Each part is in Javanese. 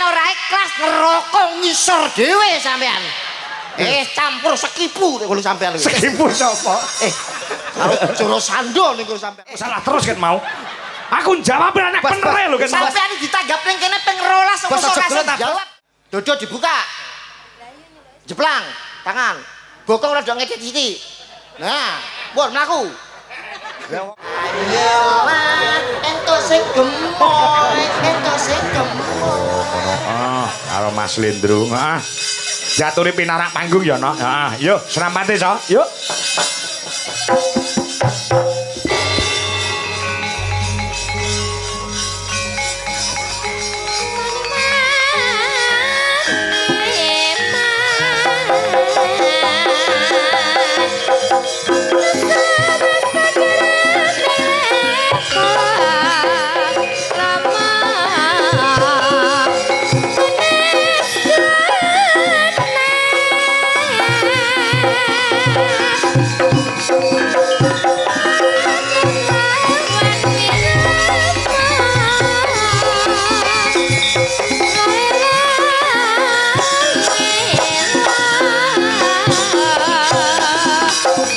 Sampean ora ikhlas neraka ngisor dhewe sampean. Campur sekipu nek ngono sampean iki. Sekipu sapa? Karo Joro Sando niku sampean. Salah terus ket mau. Aku jawab anak bener lho ket mau. Sampean ditanggap ning kene ping 12 kok ora jawab. Dodo dibuka. Jeplang tangan. Bokong rada ngedit sithik. Nah, pun mlaku. Ayolah, entuk sing gemoy, entuk sing gemoy. Ah, karo Mas Lendro. Heeh. Jaturi pinarak panggung ya, Nok. Heeh, yo serampate so. Yuk.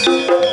Thank you.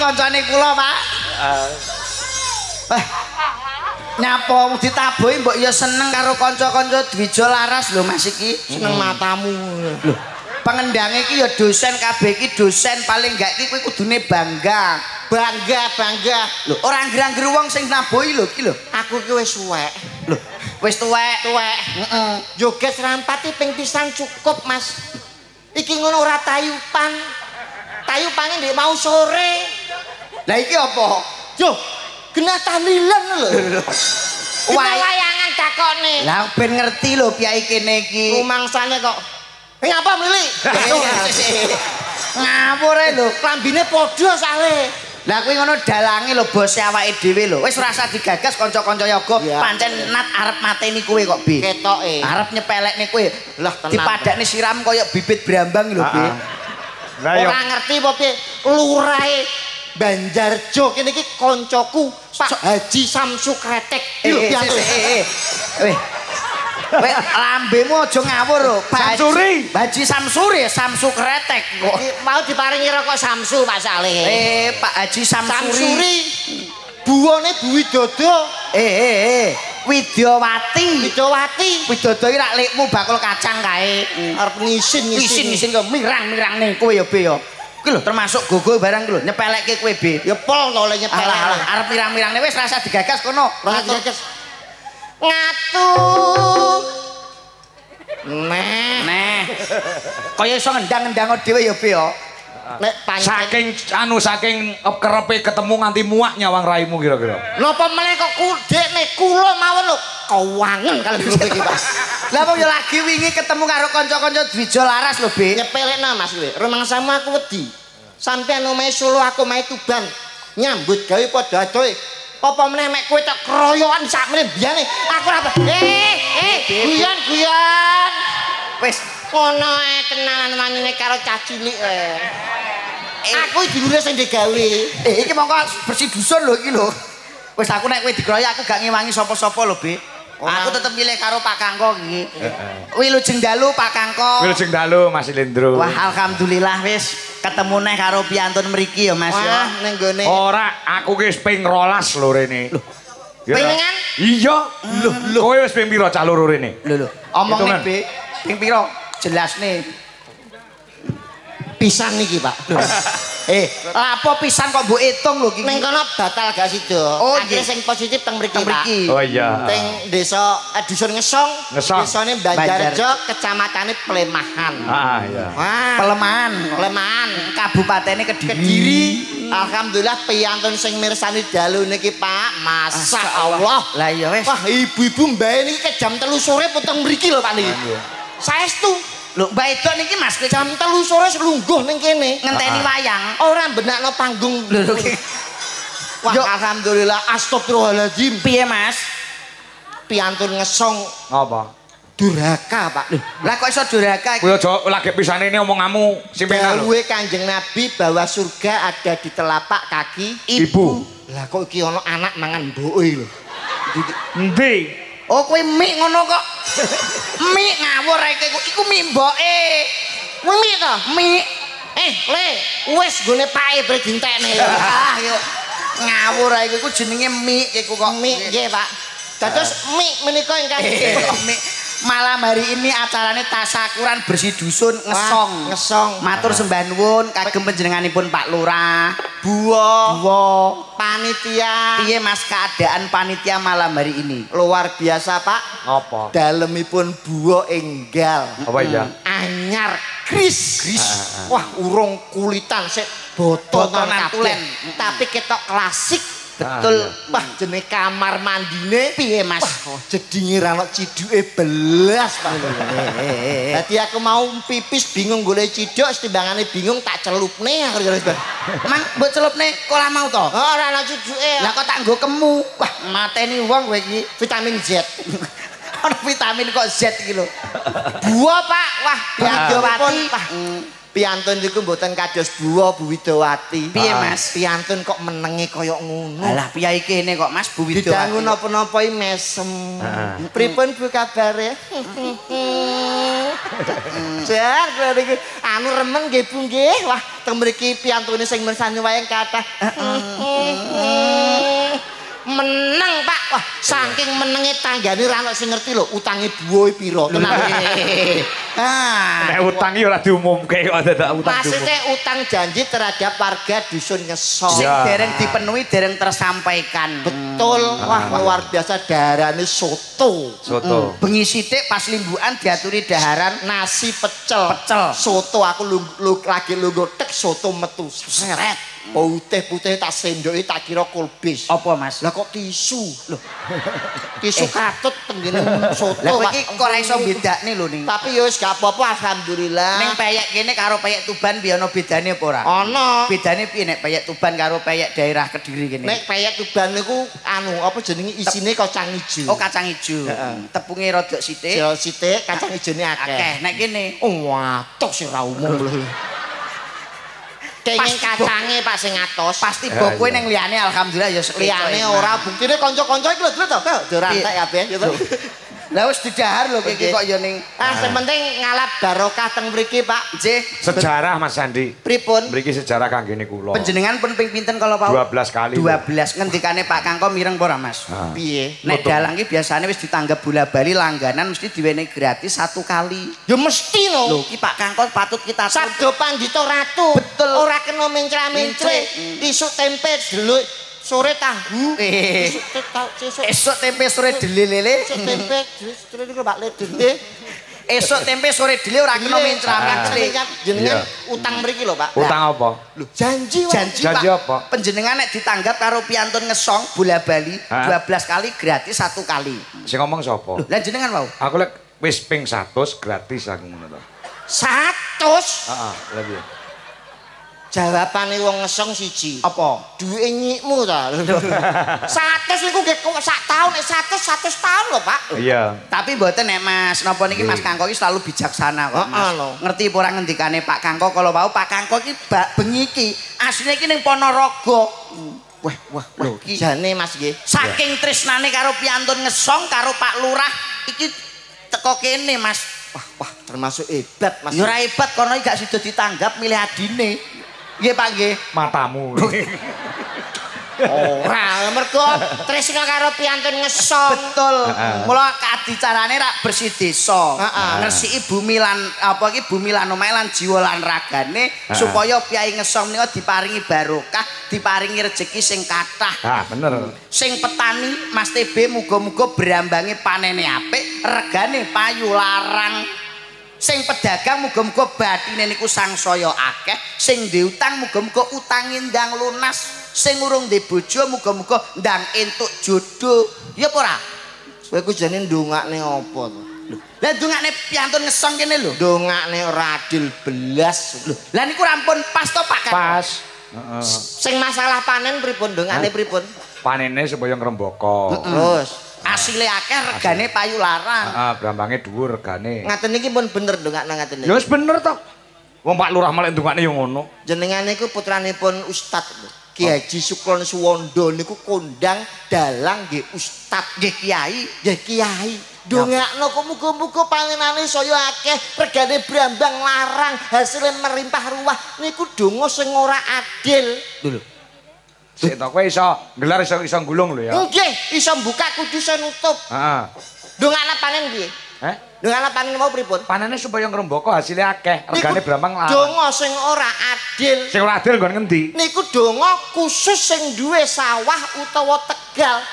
kancane kula, Pak. Wah. Nyapa ditabuhi mbok ya seneng karo kanca-kanca Dwijo Laras lho Mas iki. Seneng matamu. Lho, pengendange iki ya dosen kabeh iki dosen paling gak iki kowe kudune bangga. Bangga, bangga. Lho, ora angger-angger wong sing nabuhi lho iki lho. Aku iki wis suwek. Lho, wis tuwek. Tuwek. Heeh. Joget serampati ping pisan cukup, Mas. Iki ngono ora tayupan. Tayupane ndek mau sore. Lah iki apa? Yo, genah tahlilan lho. Wah, wayangan takone. Lah ben ngerti lho piyai kene iki. Rumangsane kok. Eh, ngapa mlili? Ngawur ae lho. Klambine padha sale. Lah kuwi ngono dalange lho bose awake dhewe lho. Wis ora usah digagas kanca-kanca yoga, Iya. pancen nat arep mateni kowe kok, Bi. Ketoke. Arep nyepelekne kowe. Lah, tenan. Dipadakne siram kaya bibit brambang lho, Bi. Lah yo Ora ngerti apa piye lurahe Banjarjo kene iki koncoku Pak Haji Samsu Kretek. Iki lho Eh, piye eh, eh, eh. Weh. Weh, lambemu aja ngawur lho. Pak Haji- Samsuri. Haji Samsuri, Samsu Kretek kok. Mau diparingi rokok Samsu Pak Saleh. Eh, Pak Haji Samsuri. Samsuri. Buwone Bu Widodo, Eh, eh, eh. Widyawati. Widowati. Widodo iki rak lekmu bakul kacang kae. Arep ngisin ngisin. Isin-isin kok mirang-mirangne kowe ya, Be ya. Kuwi lho termasuk gogo barang kuwi lho, nyepelekke kowe, Be. Ya pol to oleh nyepelek. Alah, alah, arep mirang-mirangne wis rasa digagas kono. Ora digagas. Ngatu. Neh. Neh. Kaya iso ngendang-ngendang dhewe ya, Be ya. Nek pancen saking anu saking kerepe ketemu nganti muak nyawang raimu kira-kira. Napa meneh kok kudekne kula mawon lho kewangen kalau grup iki, Pak. Lah wong ya lagi wingi ketemu karo kanca-kanca Dwijo Laras lho, Be. Nyepelekno Mas kowe. Rumangsamu aku wedi. Sampeyan omahe Solo aku omahe Tuban. Nyambut gawe padha adohe. Apa meneh mek kowe tak keroyokan sakmene biyane. Aku ora eh guyon guyon. Wis Ngono ae tenanan wanine karo cah cilik eh. Aku dulure sing digawe. Eh, iki mongko bersih dusun lho iki lho. Wis aku nek kowe dikroyok aku gak ngewangi sapa-sapa lho, Be. Aku tetep milih karo Pak Kangko iki. Wilujeng dalu Pak Kangko. Wilujeng dalu Mas Lendro. Wah, alhamdulillah wis ketemu neh karo piantun mriki ya, Mas ya. Wah, ning gone. Ora, aku ki wis ping 12 lho rene. Lho. Pingan? Iya. Lho, lho. Kowe wis ping pira cah loro rene? Lho lho, omongne Hitungan. Be, ping pira? Jelasne. Pisan niki, Pak. Eh, lapo pisan kok mbok hitung lho iki? Ning kono batal gak sida. Oh, Akhire nggih. sing positif teng mriki, Teng Pak. mriki. Oh iya. Teng desa dusun Ngesong, Ngesong. desane Banjarjo, kecamatannya Plemahan. Ah iya. Wah, Pelemahan. Plemahan. Kabupatene Kediri. Kediri. Alhamdulillah piyantun sing mirsani dalu niki, Pak. Masya Allah. Lah iya wis. Wah, ibu-ibu mbae niki ke jam 3 sore puteng mriki lho, Pak niki. Saestu Lho, Mbak Edok niki Mas jam 3 sore lungguh ning kene. ngenteni wayang. Ora benakno panggung. Lho lho. Wah, Yo. alhamdulillah astagfirullahaladzim. Piye, Mas? Piantun Ngesong Apa? durhaka, Pak. Lah kok iso durhaka iki? Kowe aja lagi pisane ini omonganmu sing penak lho. Dawuhe Kanjeng Nabi bahwa surga ada di telapak kaki Ibu. Lah kok iki ana anak mangan mboke lho. Endi? Oh, kowe mik ngono kok. Mik ngawur ae iku. Iku mik mboke. Kuwi mik to? Mik. Eh, Le, wis gone pake bre dintekne. Ah, yo. Ngawur ae iku jenenge mik iku kok. Mik nggih, Pak. Dados mik menika ingkang Mik. Malam hari ini acarane tasakuran bersih dusun Ngesong. Wah, Ngesong. Matur sembah nuwun kagem panjenenganipun Pak Lurah. Buwa Buwa. panitia. Piye Mas keadaan panitia malam hari ini? Luar biasa, Pak. Apa? Dalemipun buwa enggal. Apa iya? Anyar kris. Wah, urung kulitan sik botonan Botonan kabeh. tulen. Tapi ketok klasik. Betul. Wah, jenenge kamar mandine Piye Mas? Wah, jedinge ra ono ciduke belas, Pak. Dadi aku mau pipis bingung golek ciduk, setimbangane bingung tak celupne aku terus. Mang mbok celupne kolah mau to? Oh, ora ono ciduke. Lah kok tak nggo kemu? Wah, mateni wong kowe iki. Vitamin Z. Ono vitamin kok Z iki lho. Buah, Pak. Wah, Widyawati. Wah, Piantun niku mboten kados Buwa Bu Widowati. Piye Mas? Piantun kok menenge kaya ngono. Alah piye kene kok Mas Bu Widowati. Didangu napa-napa iki mesem. Pripun Bu kabare? Jar kula niku anu remen nggih Bu nggih. Wah, teng mriki piantune sing mirsani wayang kathah. Meneng Pak. Wah, saking menenge tanggane ora ono sing ngerti lho utange buwoe pira. Tenan. Ah. Nek utang iki ora diumumke kok dadak utang. Maksudnya utang janji terhadap warga dusun Ngesong. Sing dereng dipenuhi, dereng tersampaikan. Betul. Wah, luar biasa daharane soto. Soto. Bengi sithik pas limbukan diaturi daharan nasi pecel. Pecel. Soto aku lagi lungguh tek soto metu. Seret. Putih-putih tak sendoki tak kira kulbis. Apa Mas? Lah kok tisu. Lho. Tisu katut tenggene soto. Lah kowe iki kok ora iso bedakne lho ning. Tapi ya wis gak apa-apa alhamdulillah. Ning peyek kene karo peyek Tuban piye ana bedane apa ora? Ana. Bedane piye nek peyek Tuban karo peyek daerah Kediri kene? Nek peyek Tuban niku anu apa jenenge isine kacang ijo. Oh kacang ijo. Tepunge rada sithik. Sithik kacang ijone akeh. Akeh. Nek kene oh waduh sing ra umum lho. Kenging kacange Pak sing atos. Pasti mbok kowe ning liyane alhamdulillah ya liyane ora buktine kanca-kanca iki lho to. Ora entek kabeh ya to. Lah wis didahar lho iki kok ya ning ah sing penting ngalap barokah teng mriki Pak. Nggih. Sejarah Mas Sandi. Pripun? Mriki sejarah kanggene kula. Panjenengan pun ping pinten kala wau? 12 kali. 12. Ngendikane Pak Kangko mireng apa ora Mas? Piye? Nek dalang iki biasane wis ditanggap bola-bali langganan mesti diwenehi gratis 1 kali. Ya mesti lho. Lho iki Pak Kangko patut kita sabdo pandhita ratu. Betul. Ora kena mencra-mencle. Isuk tempe deluk sore tahu. Esuk tempe sore dele lele. Esuk tempe sore niku Pak Le dele. Esuk tempe sore dele ora kena mencra-mencle. Jenengan utang mriki lho Pak. Utang apa? Lho janji janji apa? Panjenengan nek ditanggap karo piantun Ngesong bola-bali 12 kali gratis 1 kali. Sing ngomong sapa? Lho, lah jenengan wau. Aku lek wis ping 100 gratis aku ngono to. 100? Heeh, lha piye? Jawabane wong Ngesong siji. Apa? Duwe nyikmu ta. 100 niku nggih sak taun, nek 100 taun lho, Pak. Iya. Tapi mboten nek Mas, napa niki Mas Kangko iki selalu bijaksana kok, Mas. Ngerti apa ora ngendikane Pak Kangko kalau wau Pak Kangko iki bak bengi iki asline iki ning Ponorogo. Wah, wah, wah. Jane Mas nggih. Saking tresnane karo piantun Ngesong karo Pak Lurah iki teko kene, Mas. Wah, wah, termasuk hebat, Mas. Ya ora hebat kono iki gak sida ditanggap milih adine. Nggih Pak nggih. Matamu. Ora, mergo tresna karo piantun Ngesong. Betul. Mula adicarane rak bersih desa. Ngresiki bumi lan apa iki bumi lan omahe lan jiwa lan ragane supaya piyai Ngesong menika diparingi barokah, diparingi rejeki sing kathah. Ha, bener. Sing petani Mas TB muga-muga brambange panene apik, regane payu larang. Sing pedagang muga-muga batine niku sangsaya akeh, sing duwe utang muga-muga utange ndang lunas, sing urung duwe bojo muga-muga ndang entuk jodoh. Ya apa ora? Kowe ku jane ndongakne apa to? Lho, lah ndongakne piantun Ngesong kene lho. Ndongakne ora adil belas. Lho, lah niku rampun pas to Pak? Pas. Heeh. Sing masalah panen pripun ndongakne pripun? Panene supaya ngrembaka. Terus asile akeh regane payu larang. Heeh, brambange dhuwur regane. Ngaten niki pun bener ndongakne ngaten niki. Ya wis bener to. Wong Pak Lurah malah ndongakne ya ngono. Jenengan niku putranipun ustad lho. Ki Haji Suklon Suwondo niku kondang dalang nggih ustad, nggih kiai, nggih kiai. Ndongakno kok muga-muga panenane saya akeh, regane brambang larang, hasilnya merimpah ruah niku donga sing ora adil. Lho. Sik to kowe iso nggelar iso iso nggulung lho ya. Nggih, iso mbuka kudu iso nutup. Heeh. Ndongakno panen piye? Heh? Ndongakno panen mau pripun? Panene supaya ngrembaka hasile akeh, regane brambang larang. Donga sing ora adil. Sing ora adil nggon ngendi? Niku donga khusus sing duwe sawah utawa tegal.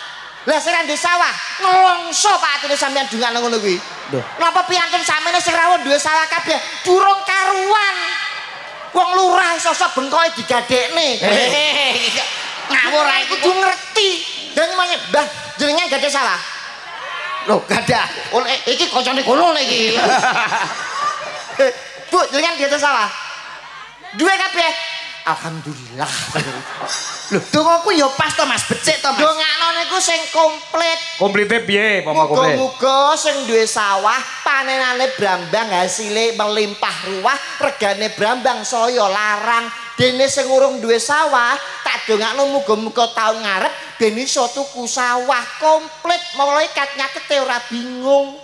Lah sing ra duwe sawah, nelongso Pak atine sampean dongakno ngono kuwi. Lho, napa piantun sampeyan sing rawuh duwe sawah kabeh durung karuan. Wong lurah sosok bengkoke digadekne. Ngawur ae kudu ngerti. Dan mane, Mbah, jenengan gadah sawah? Lho, gadah. Oh, iki kancane kono iki. Bu, jenengan gadah sawah? Duwe kabeh. Alhamdulillah. Lho, dongaku ya pas to Mas, becik to Mas. Dongakno niku niku sing komplit. Komplite piye pomo komplit? Muga-muga sing duwe sawah panenane brambang hasile melimpah ruah, regane brambang saya larang. Dene sing urung duwe sawah tak dongakno muga-muga taun ngarep ben iso tuku sawah komplit, malaikat nyakete ora bingung.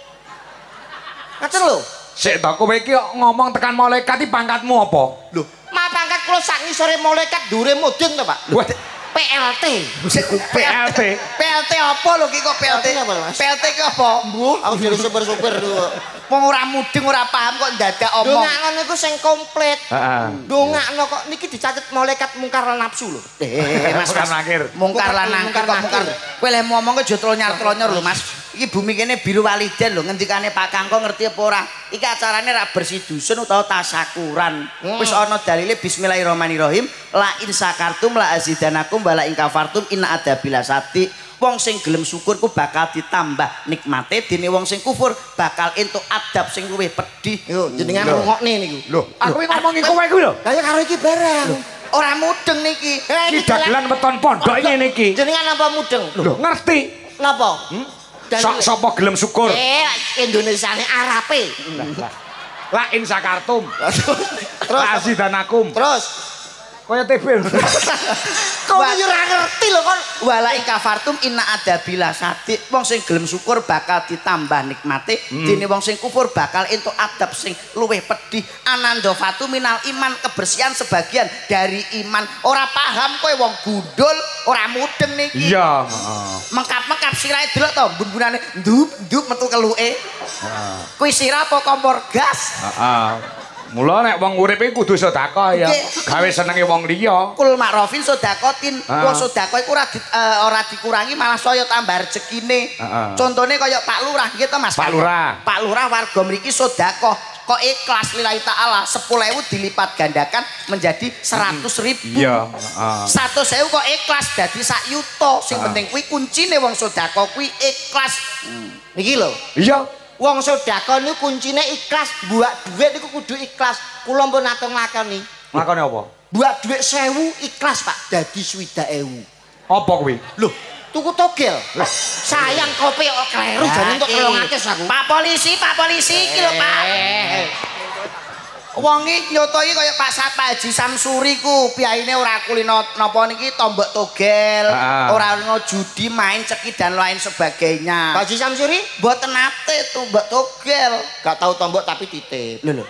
Ngaten lho. Sik to kowe iki ngomong tekan malaikat iki pangkatmu apa? Lho, ma pangkat kula sak ngisore malaikat dhuwure mudhun to, Pak. Wah, PLT. PLT. PLT apa lho ki kok PLT? PLT ki apa? Mbuh, aku jadi sopir-sopir lho. Wong ora mudeng ora paham kok ndadak omong. Dongakno niku sing komplit. Heeh. Dongakno kok niki dicatet malaikat mungkar lan nafsu lho. Mas, mungkar nakir. Mungkar lan nangkir kok mungkar. Kowe leh ngomong aja tronyar-tronyar lho, Mas. Iki bumi kene biru waliden lho, ngendikane Pak Kangko ngerti apa ora? Iki acarane ra bersih dusun utawa tasakuran. Wis ana dalile bismillahirrahmanirrahim, la in sakartum la azidanakum wa la in kafartum inna adabila sati. Wong sing gelem syukur ku bakal ditambah nikmate, dene wong sing kufur bakal entuk adab sing luwih pedih. Yo jenengan rungokne niku. Lho, aku ngomongi kowe kuwi lho. Lah ya karo iki barang. Ora mudeng niki. Iki dagelan weton pondok ngene iki. Jenengan napa mudeng? Lho, ngerti. Napa? Sapa gelem syukur? Indonesiane Arabe. La in sakartum. Terus azidanakum. Terus kaya TB. Kok yo ora ngerti lho kon. Wala in kafartum inna adabila sati. Wong sing gelem syukur bakal ditambah nikmate, dene wong sing kufur bakal entuk adab sing luwih pedih. Anandofatu minal iman, kebersihan sebagian dari iman. Ora paham kowe wong gundul, ora mudeng niki. Iya, heeh. Mengkap-mengkap sirahe delok to, bun-bunane ndup-ndup metu keluke. Heeh. Kuwi sirah apa kompor gas? Heeh. Mula nek wong urip iki kudu sedekah ya, gawe senenge wong liya. Kul ma'rofin sedekatin. Wong sedekah iku ora dikurangi malah saya tambah rezekine. Contone kaya Pak Lurah nggih to Mas. Pak Lurah. Pak Lurah warga mriki sedekah kok ikhlas lillahi ta'ala 10.000 dilipat gandakan menjadi 100.000. Iya, 100.000 kok ikhlas dadi 1 yuta. Sing penting kuwi kuncine wong sedekah kuwi ikhlas. Niki lho. Iya. Wong sedekah niku kuncine ikhlas, buak dhuwit niku kudu ikhlas. Kula pun nate nglakoni. Nglakoni apa? Buak dhuwit 1000 ikhlas, Pak, dadi 60.000. Apa kuwi? Lho, tuku togel. Sayang kopi kok kleru jane entuk 300 aku. Pak polisi iki lho, Pak. Wong iki nyoto iki kaya Pak Haji Samsuri ku, piyaine ora kulino napa niki tombok togel, ora ono judi, main ceki dan lain sebagainya. Pak Haji Samsuri mboten nate tombok togel. Gak tahu tombok tapi titip. Lho lho,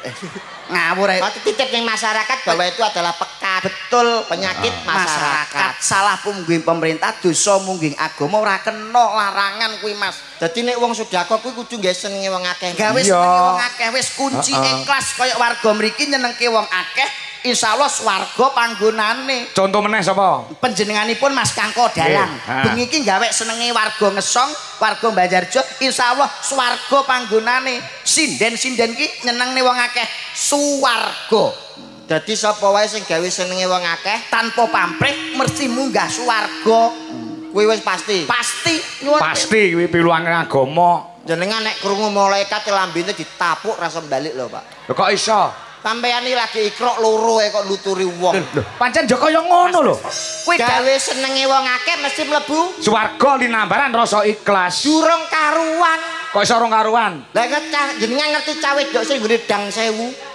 ngawur ae. Tapi titip ning masyarakat bahwa itu adalah pekat. Betul, penyakit masyarakat. Salah pungging pemerintah, dosa mungging agama ora kena larangan kuwi, Mas. Dadi nek wong sedekah kuwi kudu nggawe senenge wong akeh. Gawe senenge wong akeh wis kunci ikhlas kaya warga mriki nyenengke wong akeh, insyaallah swarga panggonane. Contoh meneh sapa? Panjenenganipun Mas Kangko Dalang. Bengi iki gawe senenge warga Ngesong, warga Banjarjo, insyaallah swarga panggonane. Sinden-sinden iki nyenengne wong akeh, swarga. Dadi sapa wae sing gawe senenge wong akeh tanpa pamrih mesti munggah swarga. Kuwi wis pasti. Pasti nyuwun. Pasti kuwi piluange agama. Jenengan nek krungu malaikat lambene ditapuk rasa balik lho, Pak. Lho kok iso? Sampeyan iki lagi ikrok loro ae kok nuturi wong. Lho, pancen yo kaya ngono lho. Kuwi gawe senenge wong akeh mesti mlebu swarga linambaran rasa ikhlas. Durung karuan. Kok iso rong karuan? Lah jenengan ngerti cah wedok sing nggone dang 1000.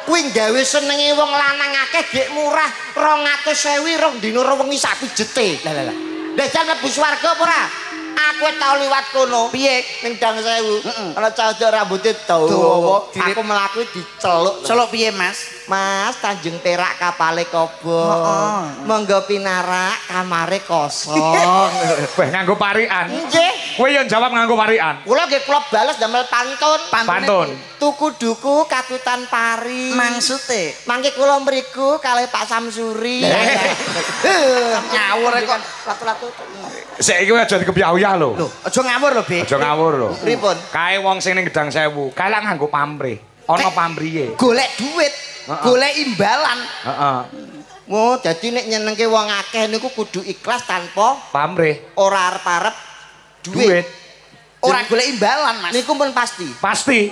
Kuwi gawe senenge wong lanang akeh gek murah 200.000 rong dina rong wengi sak pijete. Lah lah lah. Lah jan mlebu swarga apa ora? Aku tau liwat kono. Piye? Ning dang 1000. Ana cah wedok rambuté dawa. Aku mlaku diceluk. Celuk piye, Mas? Mas, Tanjung Perak kapale kobong. Monggo pinarak kamare kosong. Weh nganggo parikan. Nggih. Kowe yo jawab nganggo parikan. Kula nggih kula bales damel pantun. Pantun. Tuku duku katutan pari. Maksute? Mangke kula mriku kalih Pak Samsuri. Ngawur kok latu-latu. Sik iki aja dikebyah-uyah lho. Lho, aja ngawur lho, Bik. Aja ngawur lho. Pripun? Kae wong sing ning Gedang Sewu, kae lak nganggo pamrih. Ana pamrihe. Golek duit, golek imbalan. Heeh. Oh, dadi nek nyenengke wong akeh niku kudu ikhlas tanpa pamrih. Ora arep-arep duit. Ora golek imbalan, Mas. Niku pun pasti. Pasti.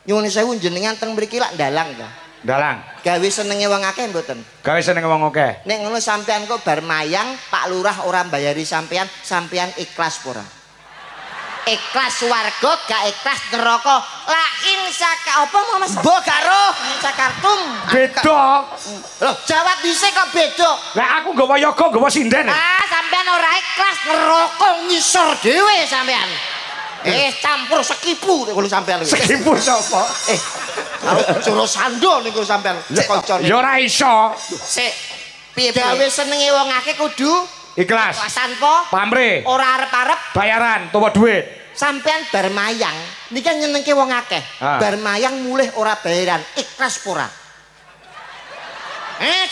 Nyuwun sewu jenengan teng mriki lak ndalang ta? Dalang. Gawe senenge wong akeh mboten? Gawe senenge wong akeh. Nek ngono sampean kok bar mayang, Pak Lurah ora mbayari sampean, sampean ikhlas ora? Ikhlas swarga, gak ikhlas neraka. La insaka apa mau Mas? Mbok gak roh. Sakartum. Beda. Loh, jawab dhisik kok beda. Lah aku nggawa yoga, nggawa sinden. Ah, sampean ora ikhlas neraka ngisor dhewe sampean. Campur sekipu nek ngono sampean. Sekipu sapa? Joro sando niku sampean kancane. Ya ora iso. Sik, piye gawe senenge wong akeh kudu ikhlas. Tanpa pamrih. Ora arep-arep bayaran tuwa duit. Sampean bar mayang niki nyenengke wong akeh. Bar mayang mulih ora bayaran, ikhlas ora?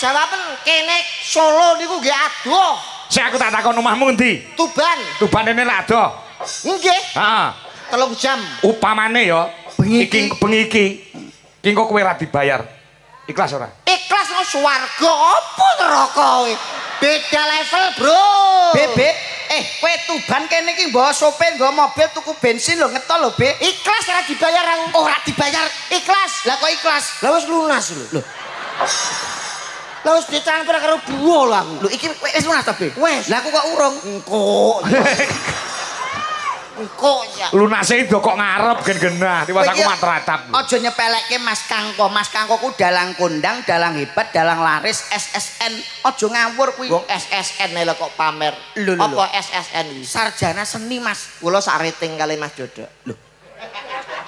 Jawaben kene Solo niku nggih adoh. Sik aku tak takon omahmu endi? Tuban. Tuban rene lak adoh. Nggih. Heeh. 3 jam. Upamane ya bengi iki bengi iki iki engko kowe ora dibayar. Ikhlas ora? Ikhlas nang swarga apa neraka kowe? Beda level, Bro. Bebek, kowe Tuban kene iki nggawa sopir, nggawa mobil tuku bensin lho ngetol lho, Bek. Ikhlas ora dibayar aku. Ora dibayar. Ikhlas. Lah kok ikhlas? Lah wis lunas lho. Lho. Lah wis ditransfer karo buwo lho aku. Lho iki wis lunas ta, Bek? Wis. Lah aku kok urung. Engko. Engko ya. Lunase do kok ngarep gen-genah, tiwas aku matratap. Aja nyepelekke Mas Kangko. Mas Kangko ku dalang kondang, dalang hebat, dalang laris, SSN. Aja ngawur kuwi. Wong SSN lho kok pamer. Lho, apa SSN iki? Sarjana seni, Mas. Kula sak rating kali Mas Dodok. Lho.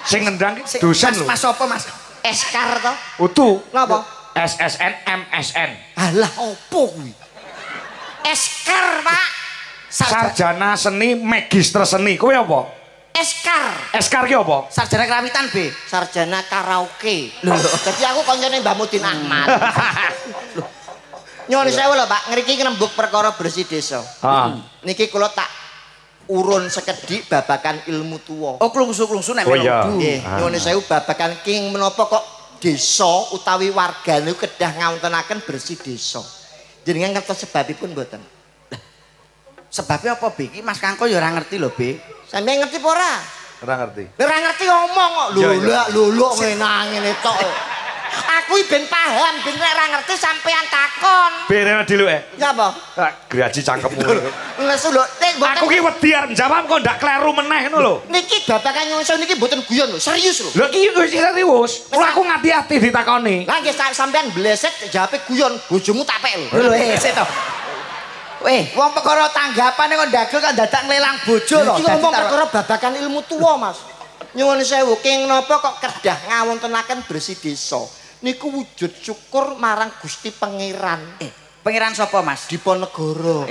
Sing ngendang dosen lho. Mas apa, Mas? Eskar to? Utu. Napa? SSN MSN. Alah opo kuwi? Eskar, Pak. Sarjana seni, magister seni. Kowe apa? Eskar. Eskar ki apa? Sarjana kerawitan, B. Sarjana karaoke. Lho. Dadi aku kancane Mbah Mudin Ahmad. Lho. Nyuwun sewu lho, Pak. Ngriki ngrembug perkara bersih desa. Heeh. Niki kula tak urun sekedhik babakan ilmu tuwa. Oh, klungsu-klungsu nek melu. Nggih, nyuwun sewu babakan king menapa kok desa utawi warga niku kedah ngawontenaken bersih desa. Jenengan ngertos sebabipun mboten? Sebabnya apa, Be? Iki Mas Kangko ya ora ngerti lho, Be. Sampeyan ngerti apa ora? Ora ngerti. Ora ngerti ngomong kok. Lho, lho ngene tok. Aku iki ben paham, ben nek ora ngerti sampeyan takon. Be rene diluk e. Ya apa? Graji cangkemmu. Nesu lho, nek mboten. Aku ki wedi arep jawab kok ndak kleru meneh ngono lho. Niki babakan nyuwun sewu niki mboten guyon lho, serius lho. Lho iki wis serius. Kula aku ngati-ati ditakoni. Lah nggih sampeyan bleset jawabe guyon, bojomu tak pek lho. Lho sik to. Wong perkara tanggapane kok ndagel kok dadak nglelang bojo lho. Iki ngomong perkara babakan ilmu tuwa, Mas. Nyuwun sewu, keng napa kok kedah ngawontenaken bersih desa? Niku wujud syukur marang Gusti Pangeran. Pangeran sapa, Mas? Diponegoro.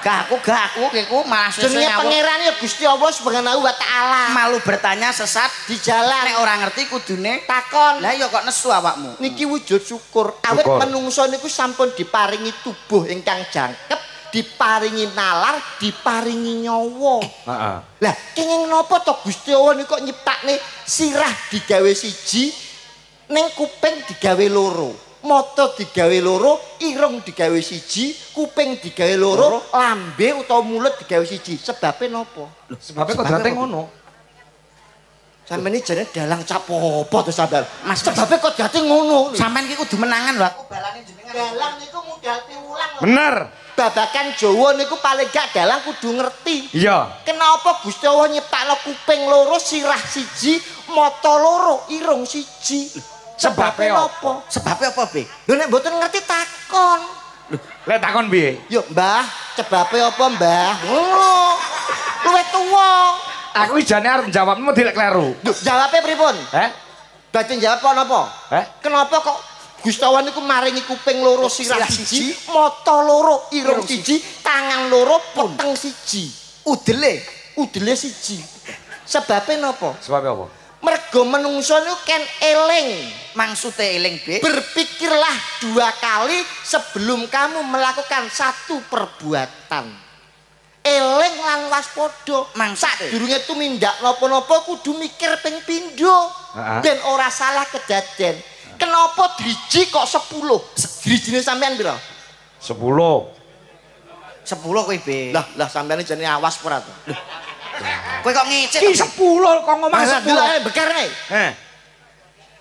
Gak aku iku malah jenenge pangeran ya Gusti Allah Subhanahu wa taala. Malu bertanya sesat di jalan. Nek ora ngerti kudune takon. Lah ya kok nesu awakmu. Niki wujud syukur. Awit menungso niku sampun diparingi tubuh ingkang jangkep, diparingi nalar, diparingi nyawa. Heeh. Lah kenging napa to Gusti Allah niku kok nyiptakne sirah digawe siji, ning kuping digawe loro, mata digawe loro, irung digawe siji, kuping digawe loro, lambe utawa mulut digawe siji. Sebabe napa? Lho, sebabe kok dadi ngono? Sampeyan iki jane dalang cap apa to sampeyan? Mas, sebabe kok dadi ngono? Sampeyan iki kudu menangan lho, aku balane jenengan. Dalang niku modal piwulang lho. Bener. Babakan Jawa niku paling gak dalang kudu ngerti. Iya. Kenapa Gusti Allah nyiptakno kuping loro, sirah siji, mata loro, irung siji? Sebabe apa? Sebabe apa, Be? Lho nek mboten ngerti takon. Lho, lek takon piye? Yo, Mbah, sebabe apa, Mbah? Ngono. Luwih tuwa. Aku jane arep jawabmu dilek kleru. Lho, jawabe pripun? Heh? Badhe jawab apa napa? Heh? Kenapa kok Gusti Allah niku maringi kuping loro, sirah siji, mata loro, irung siji, tangan loro, peteng siji. Udele, udele siji. Sebabe napa? Sebabe apa? Mergo menungso niku ken eling. Maksude eling, Be? Berpikirlah dua kali sebelum kamu melakukan satu perbuatan. Eling lan waspada. Sadurunge tumindak napa-napa kudu mikir ping pindho. Ben ora salah kedaden. Kenapa driji kok 10? Drijine sampean pira? 10. 10 kowe, Be. Lah, lah sampean jane awas ora to? Lho. Kowe kok ngicit? Ki 10 kok ngomong 10. Delok bekar ae. Heh.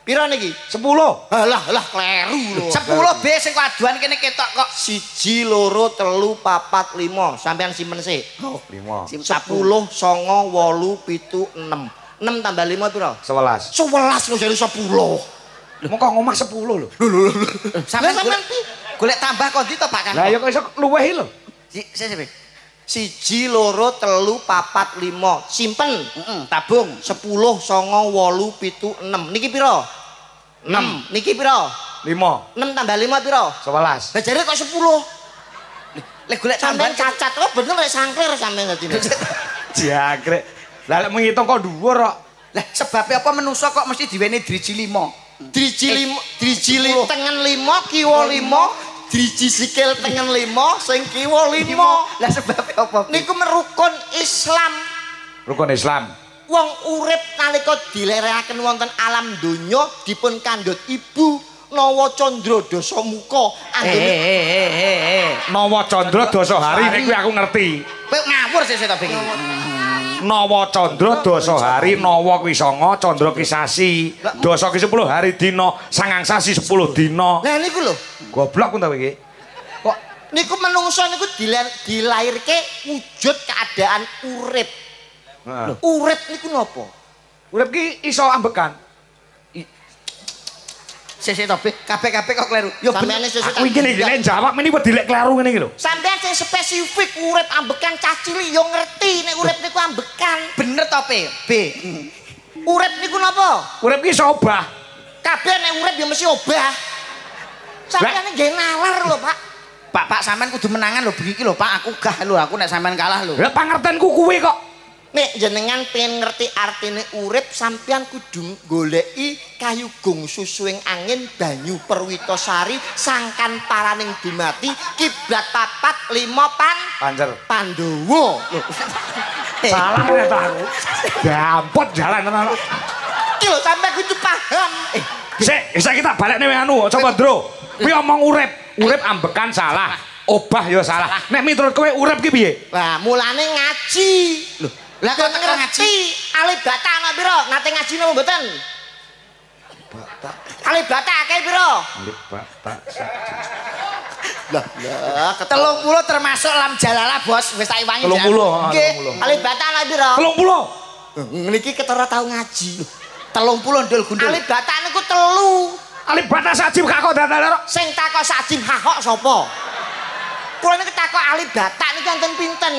Pira niki? 10. Alah, alah kleru lho. 10 B sing aduan kene ketok kok. 1 2 3 4 5. Sampeyan simpen sik. 5. 10 9 8 7 6. 6 tambah 5 pira? 11. 11 lho jare 10. Lho mongko ngomah 10 lho. Lho lho lho. Sampeyan golek tambah kok ndi to Pak Kang? Lah ya kok iso luweh lho. Sik sik. 1 2 3 4 5. Simpen. Heeh, tabung. 10 9 8 7 6. Niki pira? 6. Niki pira? 5. 6 tambah 5 pira? 11. Lah jare kok 10. Lek golek tambahan tambahan cacat. Oh bener lek sangklir sampean dadi. Jangkrik. Lah lek menghitung kok dhuwur kok. Lah sebabe apa menungso kok mesti diweni driji 5? Driji 5, driji tengen 5, kiwa 5, driji sikil tengen 5, sing kiwa 5. Lah sebabe apa? Niku merukun Islam. Rukun Islam. Wong urip nalika dilerekaken wonten alam donya dipun kandhut ibu Nawa Candra Dasamuka. Nawa Candra Dasahari niku aku ngerti. Kowe ngawur sik to iki. Nawa Candra Dasahari, Nawa kuwi 9, Candra ki sasi, Dasa ki 10 hari dina, 9 sasi 10 dina. Lah niku lho. Goblok ku ta kowe iki. Kok niku menungso niku dilairke wujud keadaan urip. Heeh. Urip niku napa? Urip ki iso ambekan. Sik to, kabeh-kabeh kok kleru. Ya sampeyan sesuk aku iki nek jawab meni wedi lek kleru ngene iki lho. Sampeyan sing spesifik urip ambekan cah cilik ya ngerti nek urip niku ambekan. Bener to, P? B. Urip niku napa? Urip ki iso obah. Kabeh nek urip ya mesti obah. Sampeyan nggih nalar lho, Pak. Pak, Pak sampean kudu menangan lho bengi iki lho, Pak. Aku gah lho, aku nek sampean kalah lho. Lah pangertenku kuwi kok. Nek jenengan pengen ngerti artine urip sampeyan kudu goleki kayu gong susuing angin banyu perwitasari sangkan paraning dumati kiblat 4 5 pan pancer Pandhawa. Salah nek aku. Gampot jalan tenan kok. Iki lho sampeyan kudu paham. Sik, saiki tak balekne anu, coba Ndro. Kuwi omong urip, urip ambekan salah, obah ya salah. Nek miturut kowe urip ki piye? Lah mulane ngaji. Lho, lah kok teko ngaji alif bata ana pira? Nate ngaji napa mboten? Bata. Alif bata akeh pira? Alif bata siji. Lah, lah 30 termasuk lam jalalah, Bos. Wis tak iwangi. 30, nggih. Alif bata ana pira? 30. Niki ketara tau ngaji. 30 ndul gundul. Alif bata niku 3. Alif bata sajim gak kok dadak. Sing takok sajim hahok sapa? Kula niku takok alif bata niku enten pinten?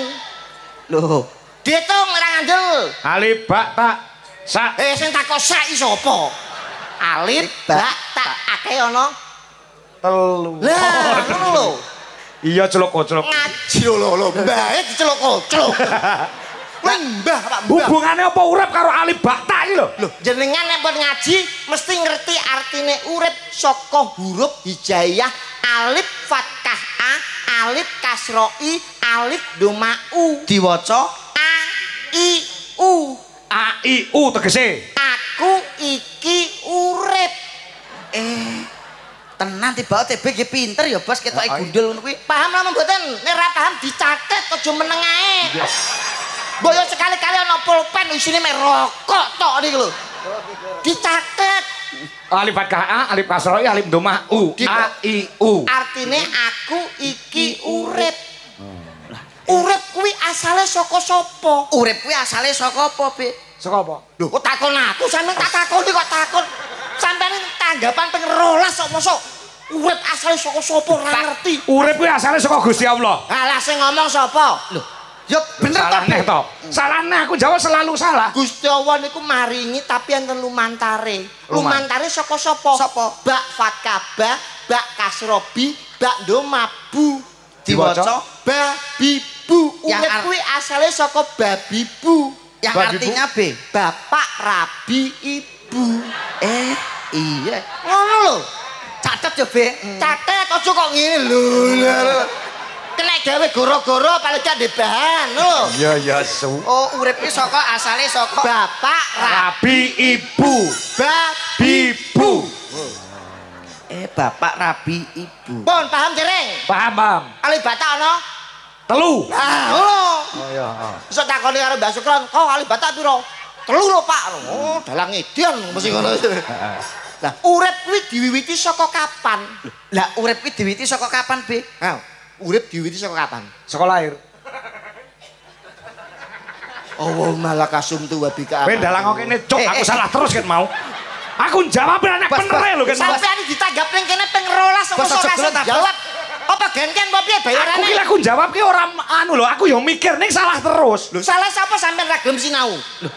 Lho. Diitung ora ngandel. Alif ba ta sa. Sing takok sa iki sapa? Alif ba ta akeh ana 3. Lah ngono lho. Iya celuk-celuk. Ngaji lho lho, mbahe diceluk-celuk. Mbah Pak Mbah. Hubungane apa urip karo alif ba ta iki lho? Lho, jenengan nek pun ngaji mesti ngerti artine urip saka huruf hijaiyah alif fathah a, alif kasra i, alif doma u. Diwaca A I U. A I U tegese aku iki urip. Tenan tiba TB nggih pinter ya Bos, ketoke gundul ngono kuwi. Paham lah mboten? Nek ora paham dicatet aja meneng ae. Mbok yo sekali-kali ana pulpen isine mek rokok tok niku lho. Dicatet. Alif fathah A, alif kasra I, alif dhammah U. A I U. Artine aku iki urip. Urip kuwi asale saka sapa? Urip kuwi asale saka apa, Bi? Saka apa? Lho kok takon aku, sampean tak takoni kok takon. Sampeyan tanggapan ping 12 kok mosok urip asale saka sapa ora ngerti. Urip kuwi asale saka Gusti Allah. Halah sing ngomong sapa? Lho, ya bener to, Beh to. Salahne aku jawab selalu salah. Gusti Allah niku maringi tapi enten lumantare. Lumantare saka sapa? Sapa? Bak fathah ba, bak kasra bi, bak doma bu. Diwaca babi bu. Urip kuwi asale saka babi bu. Yang artinya B, bapak rabi ibu. Iya. Ngono lho. Catet yo, Be. Catet aja kok ngene lho. Kena gawe goro-goro paling gak ndek bahan lho. Iya ya su. Oh, urip ki saka asale saka bapak rabi ibu. Babi bu. Bapak rabi ibu. Pun paham dereng? Paham, paham. Alif bata ana? 3. Ah, ngono. Oh iya, heeh. Iso takoni karo Mbah Sukron, "Kok alif bata pira?" 3 lho, Pak. Oh, dalang edian mesti ngono. Heeh. Lah urip kuwi diwiwiti saka kapan? Lah urip kuwi diwiwiti saka kapan, Be? Ha, urip diwiwiti saka kapan? Saka lahir. Allahumma lakasumtu wa bika. Kowe dalang kene cuk, aku salah terus ket mau. Aku jawab anak bener lho ket mau. Sampeyan ditanggap ning kene ping 12 kok ora jawab. Apa genten apa piye bayarane? Aku ki lek aku jawab ki ora anu lho, aku yo mikir ning salah terus. Lho salah sapa sampeyan ra gelem sinau? Lho.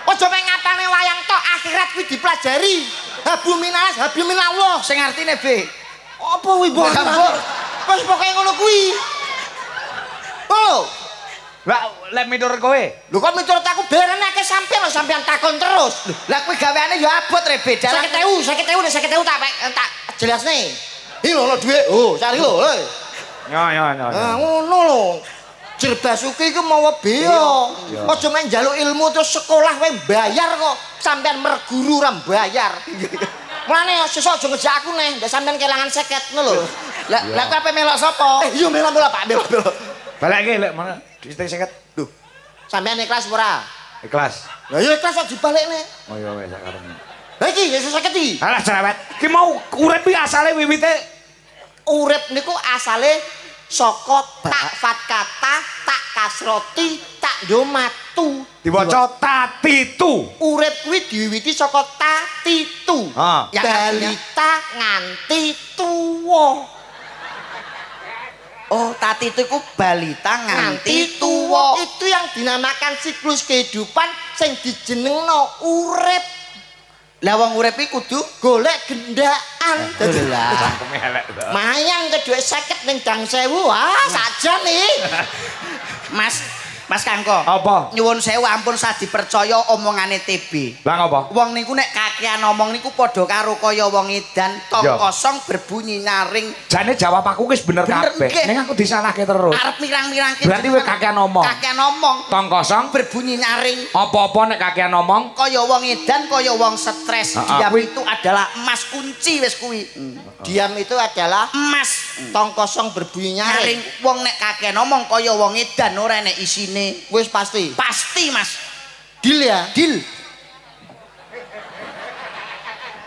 Aja mek ngapalne wayang tok, akhirat kuwi dipelajari. Habu minalas, habu minallah. Sing artine, Be. Apa kuwi mbok? Wis pokoke ngono kuwi. Oh. Lah lek miturut kowe. Lho kok miturut aku bayarane akeh sampeyan lho, sampeyan takon terus. Lah kuwi gaweane ya abot re beda. 50.000, 50.000 nek 50.000 tak jelasne. Iki lho ono dhuwit. Oh, cari lho. Ya ya ya. Ah ngono lho. Jerbasuki iku mawa bea. Aja mek njaluk ilmu terus sekolah wae bayar kok. Sampeyan merguru ora bayar. Mulane sesuk aja ngejak aku neh, ndak sampeyan kelangan 50 ngono lho. Lah lah kowe ape melok sapa? Iya melok-melok Pak, melok-melok. Balekke lek mana? Duit 50. Lho. Sampeyan ikhlas ora? Ikhlas. Lah iya ikhlas kok dibalekne. Oh iya wis sakarepmu. Lah iki ya 50 iki. Alah cerewet. Ki mau urip iki asale wiwite urip niku asale saka tak fatkata, tak kasroti, tak domatu. Diwaca tatitu. Urip kuwi diwiwiti saka tatitu. Balita nganti tuwa. Oh, tatitu iku balita nganti tuwa. Itu yang dinamakan siklus kehidupan sing dijenengno urip. Lah wong urip iki kudu golek gendaan. Cangkeme elek to. Mayang ke dhuwit 50 ning Dang Sewu. Ah, saja nih. Mas, Mas Kangko. Apa? Nyuwun sewu ampun sah dipercaya omongane TB. Lah ngopo? Wong niku nek kakean omong niku padha karo kaya wong edan, tong kosong berbunyi nyaring. Jane jawab aku wis bener kabeh. Ning aku disalahke terus. Arep mirang-mirangke. Berarti kowe kakean omong. Kakean omong. Tong kosong berbunyi nyaring. Apa-apa nek kakean omong kaya wong edan, kaya wong stres. Diam itu adalah emas kunci wis kuwi. Diam itu adalah emas. Tong kosong berbunyi nyaring. Wong nek kakean omong kaya wong edan ora enek isine. Wis pasti. Pasti, Mas. Deal ya? Deal.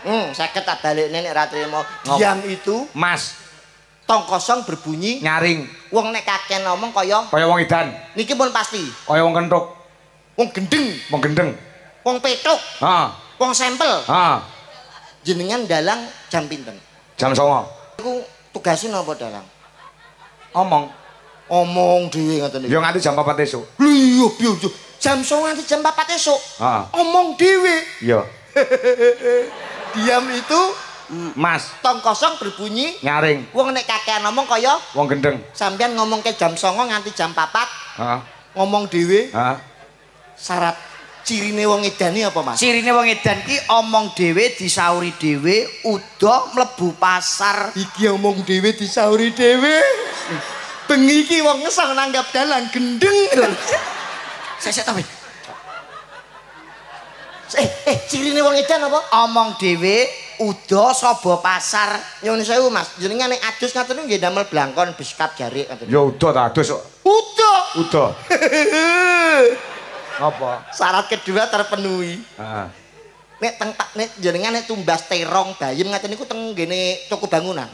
50 tak balikne nek ra trimo. Diam itu Mas. Tong kosong berbunyi nyaring. Wong nek kakean omong kaya kaya wong edan. Niki pun pasti. Kaya wong kenthuk. Wong gendeng. Wong gendeng. Wong petuk. Heeh. Wong sampel. Heeh. Jenengan dalang jam pinten? Jam 09.00. Iku tugase napa dalang? Omong. Omong dhewe ngoten niku. Ya nganti jam 4 esuk. Lho iya piye. Jam 09.00 nganti jam 4 esuk. Heeh. Omong dhewe. Iya. Diam itu Mas. Tong kosong berbunyi nyaring. Wong nek kakean ngomong kaya wong gendeng. Sampeyan ngomong ke jam 09.00 nganti jam 4. Heeh. Ngomong dhewe. Heeh. Syarat cirine wong edan iki apa, Mas? Cirine wong edan ki omong dhewe disauri dhewe, udah mlebu pasar. Iki omong dhewe disauri dhewe. Bengi iki wong ngesang nanggap dalang gendeng. Sik ta, cirine wong edan apa? Omong dhewe uda saba pasar. Nyuwun sewu, Mas. Jenengan nek adus ngaten niku nggih damel blangkon beskap jarik ngaten. Ya uda ta adus kok. Uda. Uda. Apa? Syarat kedua terpenuhi. Heeh. Nek teng nek jenengan nek tumbas terong bayem ngaten niku teng nggene toko bangunan.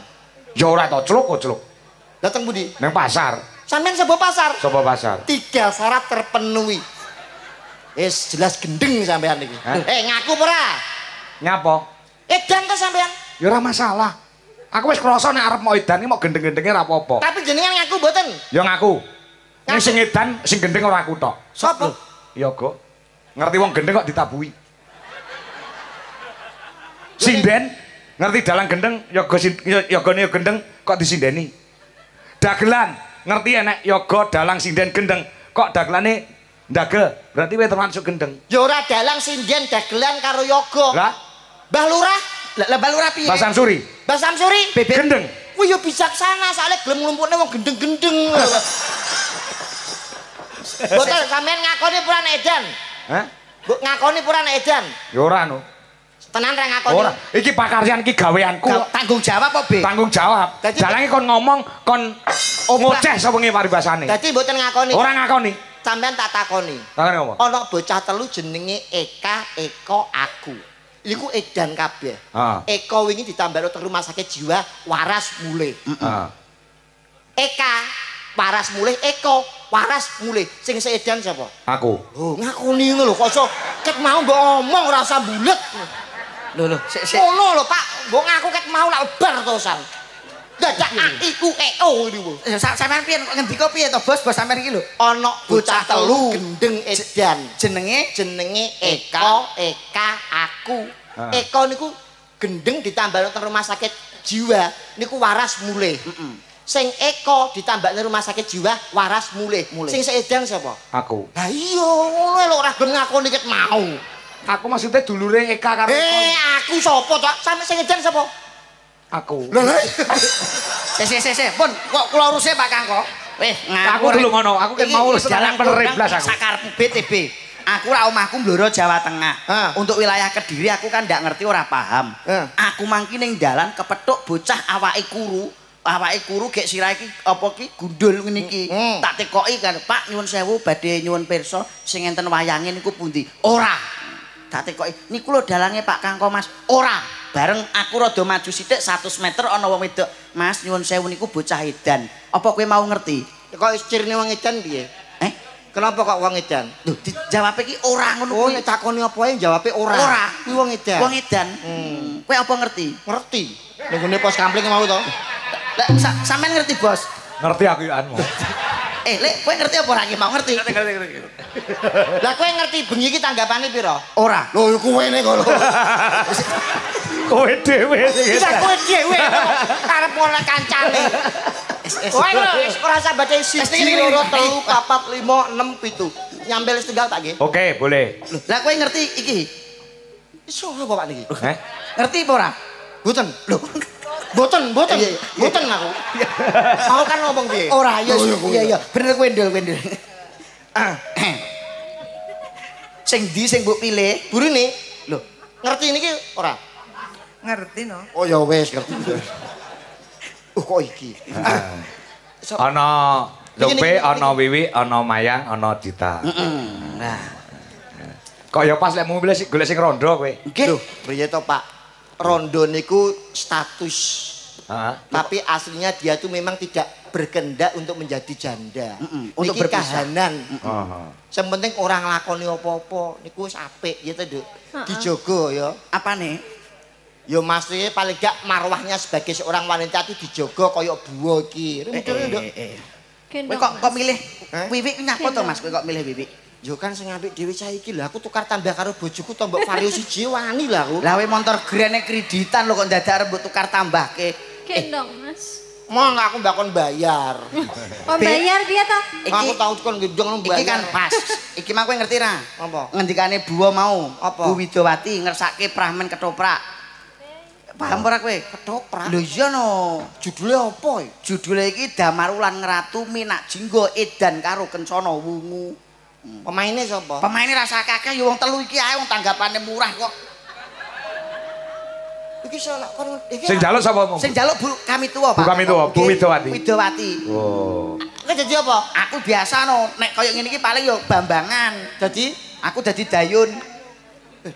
Ya ora to, celuk kok celuk. Lah teng pundi? Nang pasar. Sampeyan sapa pasar? Sapa pasar. 3 syarat terpenuhi. Wis jelas gendeng sampean iki. Ngaku apa ora? Nyapa? Edan to sampean? Ya ora masalah. Aku wis krasa nek arep mau edan iki mau gendeng-gendenge ora apa-apa. Tapi jenengan ngaku mboten? Ya ngaku. Nek sing edan sing gendeng ora aku tok. Sapa? Ya go. Ngerti wong gendeng kok ditabuhi. Sinden ngerti dalang gendeng yoga yogane gendeng kok disindeni. Dagelan ngerti enek yoga dalang sinden gendeng kok dagelane ndagel berarti kowe termasuk gendeng. Ya ora dalang sinden dagelan karo yoga. Lah Mbah Lurah, lah Mbah Lurah piye? Mbah Samsuri. Mbah Samsuri gendeng. Kuwi ya bijaksana soalnya gelem nglumpukne wong gendeng-gendeng. Mboten sampean ngakoni pura nek edan. Hah? Mbok ngakoni pura nek edan. Ya ora no. Tenan ra ngakoni. Ora. Iki pakaryan iki gaweanku. Tanggung jawab apa, Be? Tanggung jawab. Dalange kon ngomong kon ngoceh sewengi paribasane. Dadi mboten ngakoni. Ora ngakoni. Sampean tak takoni. Takoni apa? Ana bocah telu jenenge Eka, Eko, aku. Iku edan kabeh. Eko wingi ditambah teng rumah sakit jiwa waras mulih. Eka waras mulih, Eko waras mulih. Sing seedan sapa? Aku. Oh, ngakoni ngono lho kok iso ket mau mbok omong ora usah bulet. Lho lho, sik sik. Ngono lho Pak, mbok ngaku ket mau lak bar to san. Dadak A I U E O niku. Sampeyan piye kok ngendika piye to, Bos? Bos sampeyan iki lho. Ana bocah telu gendeng edan. Jenenge jenenge Eko, Eka, aku. Eko niku gendeng ditambah teng rumah sakit jiwa niku waras mulih. Sing Eko ditambah nang rumah sakit jiwa waras mulih. Sing seedan sapa? Aku. Lah iya ngono lho ora gelem ngakoni ket mau. Aku maksudnya dulure Eka karo Eko. Aku sapa to? Sampe sing edan sapa? Aku. Lho lho. Sik sik sik, pun kok kula uruse Pak Kangko. Weh, aku dulu ngono, aku ket mau sedang pereblas aku. Sakarepku BTB. Aku ra omahku Blora Jawa Tengah. Untuk wilayah Kediri aku kan ndak ngerti ora paham. Aku mangki ning dalan kepethuk bocah awake kuru. Awake kuru gek sirah iki apa ki gundul ngene iki. Tak tekoki kan, Pak nyuwun sewu badhe nyuwun pirsa sing enten wayange niku pundi? Ora. Tak tekoki, niku lho dalange Pak Kangko Mas. Ora. Bareng aku rada maju sithik 100 meter ana wong wedok. Mas nyuwun sewu niku bocah edan. Apa kowe mau ngerti? Kok cirine wong edan piye? Kenapa kok wong edan? Lho, dijawabe iki ora ngono kuwi. Oh, nek takoni apa ae jawabe ora. Ora. Kuwi wong edan. Wong edan. Kowe apa ngerti? Ngerti. Ning gone pos kamling mau to. Lah sampean ngerti, Bos? Ngerti aku yo anmu. Lek kowe ngerti apa ora iki mau ngerti? Ngerti. Lah kowe ngerti bengi iki tanggapane pira? Ora. Lho kowe ne kok. Kowe dhewe sing. Lah kowe dhewe karep ngono kancane. Kowe wis ora usah baca 1 2 3 4 5 6 7. Nyampel setunggal tak nggih? Oke, boleh. Lho, lah kowe ngerti iki? Iso apa Pak niki? Heh? Ngerti apa ora? Mboten. Lho. Mboten, mboten. Mboten aku. Mau kan ngomong piye? Ora, iya iya. Bener kowe ndul, kowe ndul. Sing ndi sing mbok pilih? Burine. Lho, ngerti niki ora? Ngerti no. Oh ya wis ngerti. Kok iki? Ana Lope, ana Wiwi, ana Mayang, ana Dita. Nah. Kok ya pas lek milih golek sing rondo kowe. Lho, piye to Pak? Rondo niku status. Tapi aslinya dia tuh memang tidak berkehendak untuk menjadi janda. Untuk niki kahanan. Sing penting ora nglakoni apa-apa niku wis apik ya to, Nduk. Dijogo ya. Apane? Ya maksudnya paling gak marwahnya sebagai seorang wanita itu dijogo kaya buwa iki. Nduk. Kowe kok milih Wiwi nyapa to Mas? Kowe kok milih Wiwi? Yo kan sing apik dhewe cah iki lho, aku tukar tambah karo bojoku to mbok vario siji wani lho aku. Lah kowe montor grene kreditan lho kok ndadak arep mbok tukar tambahke. Gendong Mas. Mong aku mbakon bayar. Oh bayar piye to? Aku tau kon gendong bayar. Iki kan pas. Iki mah kowe ngerti ra? Apa? Ngendikane buwa mau. Apa? Bu Widowati ngersake Prahmen ketoprak. Paham ora kowe? Ketoprak. Lho iya no. Judule apa? Judule iki Damar Wulan Ngratu Minak Jingga Edan karo Kencana Wungu. Pemainnya sapa? Pemainnya rasa kakek ya wong telu iki ae wong tanggapane murah kok. Iki salah kon iki. Sing njaluk sapa mung? Sing njaluk Bu Kamituwa, Pak. Bu Kamituwa, Bu Widowati. Widowati. Oh. Kowe dadi apa? Aku biasa no, nek koyo ngene iki paling yo bambangan. Dadi aku dadi dayun.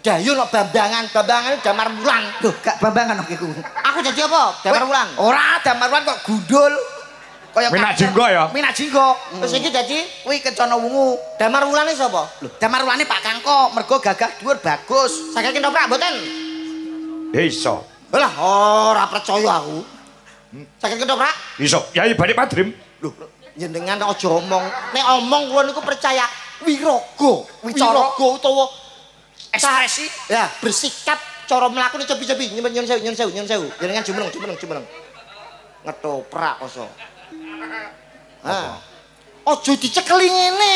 Dayun kok bambangan, bambangan Damar Wulan. Lho, gak bambangan kok iku. Aku dadi apa? Damar Wulan. Ora, Damar Wulan kok gundul. Kaya Minak Jingga ya? Minak Jingga. Terus iki dadi kuwi Kencana Wungu. Damar Wulane sapa? Lho, Damar Wulane Pak Kangko, mergo gagah dhuwur bagus. Saged ketoprak mboten? Iso. Lah ora percaya aku. Saged ketoprak? Iso. Yai Bani Padrim. Lho, jenengan aja omong. Nek omong kula niku percaya wiraga, wiraga utawa ekspresi. Ya, bersikap cara mlakune cepi-cepi. Nyuwun sewu, nyuwun sewu, nyuwun sewu. Jenengan jumeneng, jumeneng, jumeneng. Ngetoprak kok. Ha. Aja dicekeli ngene.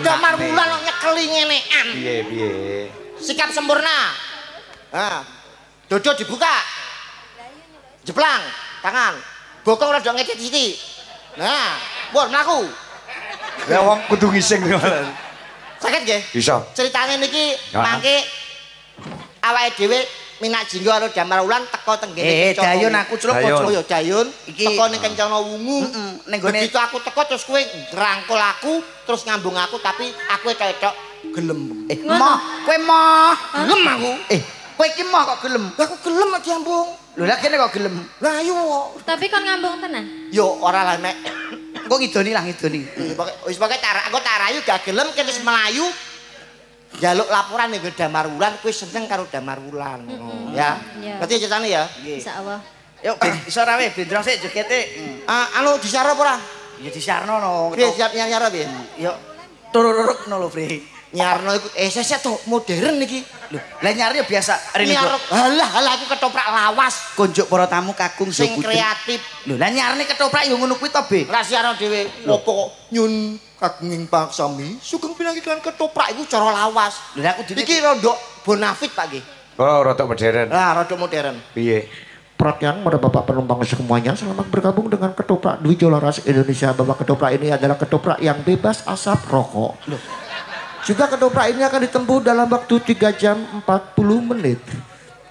Damar Wulan kok nyekeli ngenean. Piye piye? Sikap sempurna. Ha. Dodo dibuka. Jeplang tangan. Bokong rada ngedit sithik. Nah, pun mlaku. Lah wong kudu ngising. Saged nggih? Iso. Ceritane niki mangke awake dhewe Minak Jingga karo Damar Wulan teko teng ngene Kencana. Dayun aku celuk kok. Ya Dayun teko ning Kencana Wungu. Ning gone begitu aku teko terus kowe ngrangkul aku, terus ngambung aku tapi aku etok-etok gelem. Moh, kowe moh. Gelem aku. Kowe iki moh kok gelem? Lah aku gelem nek diambung. Lho lah kene kok gelem. Lah ayo kok. Tapi kon ngambung tenan? Yo ora lah nek engko ngidoni lah ngidoni. Wis pokoke aku tak rayu gak gelem kene wis melayu. Njaluk laporan ning Damar Wulan, kowe seneng karo Damar Wulan. Ya. Ngerti ceritane ya? Insyaallah. Yuk iso ra we blendrong sik jogete. Anu disaro apa ora? Ya disarno no. Piye siap nyar piye? Yo tururuk no lho, Bre. Nyarno iku sesek to modern iki. Lho, lah nyar ya biasa rene kok. Halah halah aku ketoprak lawas. Konjuk para tamu kakung sing kreatif. Lho, lah nyarne ketoprak ya ngono kuwi to, Be. Lah siarno dhewe opo kok nyun kagunging paksami sugeng pinanggih kan ketoprak iku cara lawas. Lho, aku dene iki rodok bonafit, Pak nggih. Oh, rodok modern. Lah, rodok modern. Piye? Perhatian pada bapak penumpang semuanya, selamat bergabung dengan ketoprak Dwi Jolaras Indonesia. Bapak ketoprak ini adalah ketoprak yang bebas asap rokok. Loh. Juga ketoprak ini akan ditempuh dalam waktu 3 jam 40 menit.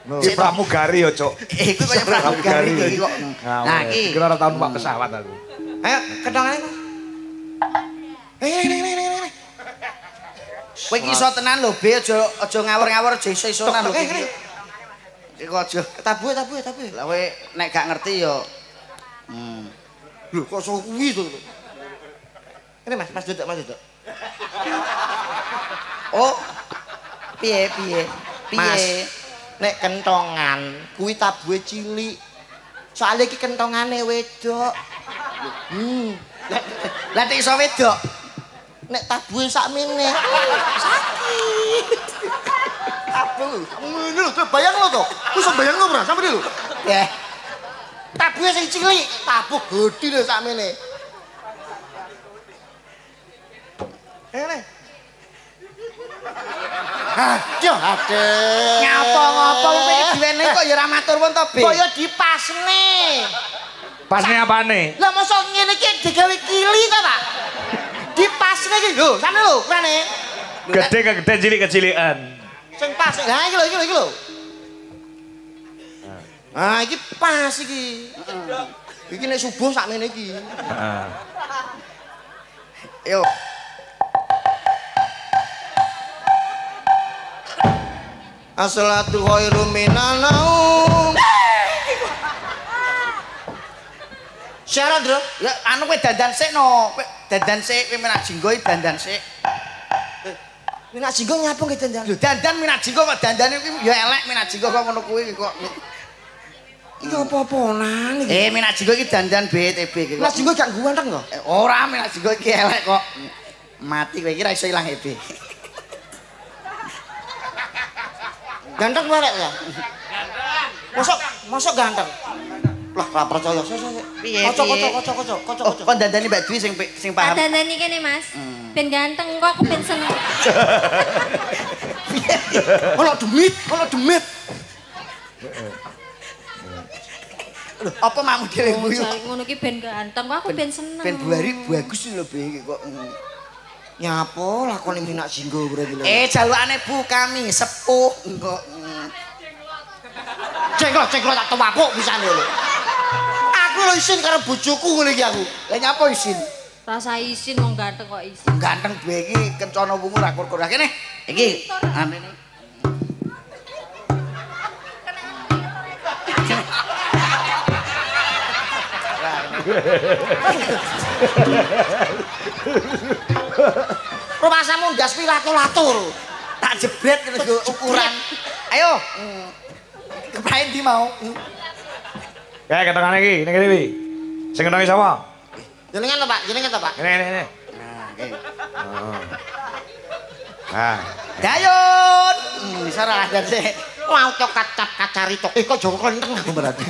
Iki pramugari ya, Cuk. Iku kaya pramugari iki kok. Nah, iki kira ora tau numpak pesawat aku. Ayo, ketongane, Mas. Ini. Kowe iki iso tenan lho, Be, aja ngawur-ngawur aja iso-isonan lho iki. Iku aja tabuhe. Lah kowe nek gak ngerti ya. Lho kok iso kuwi to. Ini Mas, Mas duduk, Mas duduk. Oh. Piye? Mas, nek kentongan kuwi tabuhe cilik. Soale iki kentongane wedok. Lah nek iso wedok, nek tabuhe sakmene. Sakit. Tabuh, ngene lho, bayang lho to. Ku iso bayang lho ora? Sampe lho. Ya. Tabuhe sing cilik, tabuh gedhi lho sakmene. Ngene. Aduh, aduh. Ngapa-ngapa kowe iki diwenehi kok ya ora matur nuwun to, Be. Kok ya dipasne. Pasne apane? Lah mosok ngene iki digawe kili to, Pak? Dipasne iki lho, sampe lho kurane. Gedhe kegedhen cilik kecilikan. Sing pas. Lah iki lho, iki lho. Ah, iki pas iki. Iki nek subuh sakmene iki. Heeh. Yo. As-salatu khairum minan naum. Syarat, Bro. Ya anu kowe dandan sik no. Kowe dandan sik, kowe minak jinggo iki dandan sik. Minak jinggo nyapa nggih dandan? Lho dandan minak jinggo kok dandane kuwi ya elek minak jinggo kok ngono kuwi kok. Iki apa-apanan iki? Minak jinggo iki dandan BTB iki kok. Minak jinggo gak ganteng kok? Ora, minak jinggo iki elek kok. Mati kowe iki ra iso ilang EB. Ganteng wae ya? Mosok mosok ganteng. Lah ora percaya. Piye? Kocok. Oh, kon dandani Mbak Dwi sing paham. Tak dandani kene, Mas. Ben ganteng kok aku ben seneng. Ono demit, ono demit. Lho, apa makmu dhewe guyu? Ngono ki ben ganteng kok aku ben seneng. Ben buari bagus lho Be iki kok. Nyapa lakone minak jinggo berarti lho. Jalukane Bu kami sepuh kok. Jenglot tak tewapuk pisane lho. Aku lho isin karo bojoku ngene iki aku. Lah nyapa isin? Rasa isin wong ganteng kok isin. Ganteng duwe iki kencana wungu ra kur-kur. Kene iki anene. Rumasamu ndas pilato-lato. Tak jebret terus ukuran. Ayo. Kepraen ndi mau? Ya ketongane iki, ning kene iki. Sing kentongi sapa? Jenengan to, Pak? Jenengan to, Pak? Ngene. Nah, oke. Nah. Dayun. Iso ora lancar sik. Mau tok kacap kacari tok. Kok Joko klenteng aku berarti.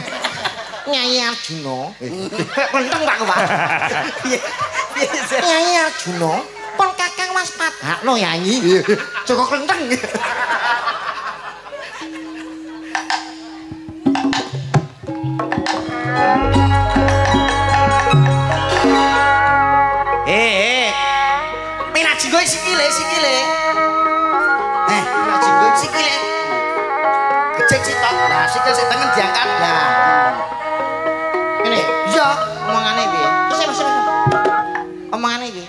Nyai Arjuna. Kok klenteng Pak, Pak. Piye? Piye? Nyai Arjuna, pon Kakang waspadakno Nyanyi. Joko klenteng. Minak jinggo sikile. Minak jinggo sikile. Gejek sitok. Lah sikil sik tengen diangkat. Lah. Ngene. Iya, omongane piye? Terus Mas. Omongane piye?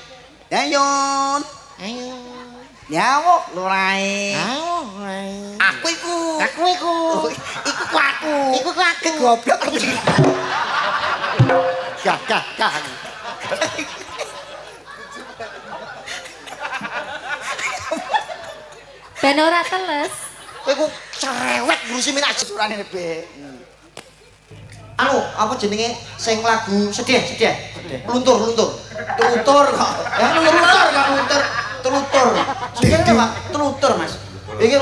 Dayun. Ayo. Nyawuk lurae. Aku iku. Aku iku. Iku ku aku. Iku ku aku. Goblok. Gah gah gah. Ben ora teles. Kowe ku cerewet ngurusi minak surane be. Anu, apa jenenge sing lagu sedih, sedih. Luntur, luntur. Telutur kok. Ya luntur kok luntur. Telutur. Sedih Pak, telutur Mas. Iki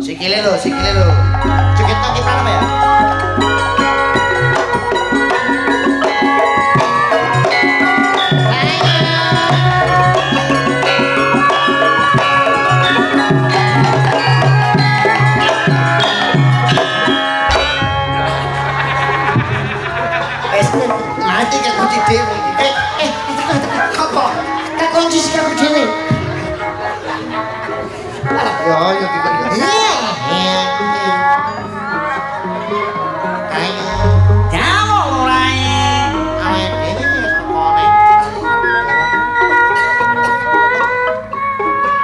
sikile lho, sikile lho. Joget tak kiprana apa ya? Mati kan kunci dhewe. Apa? Kekunci sikilku dhewe. Ya ya iki. Iya. Ayo. Jawo lurae. Awake dhewe wis tekone.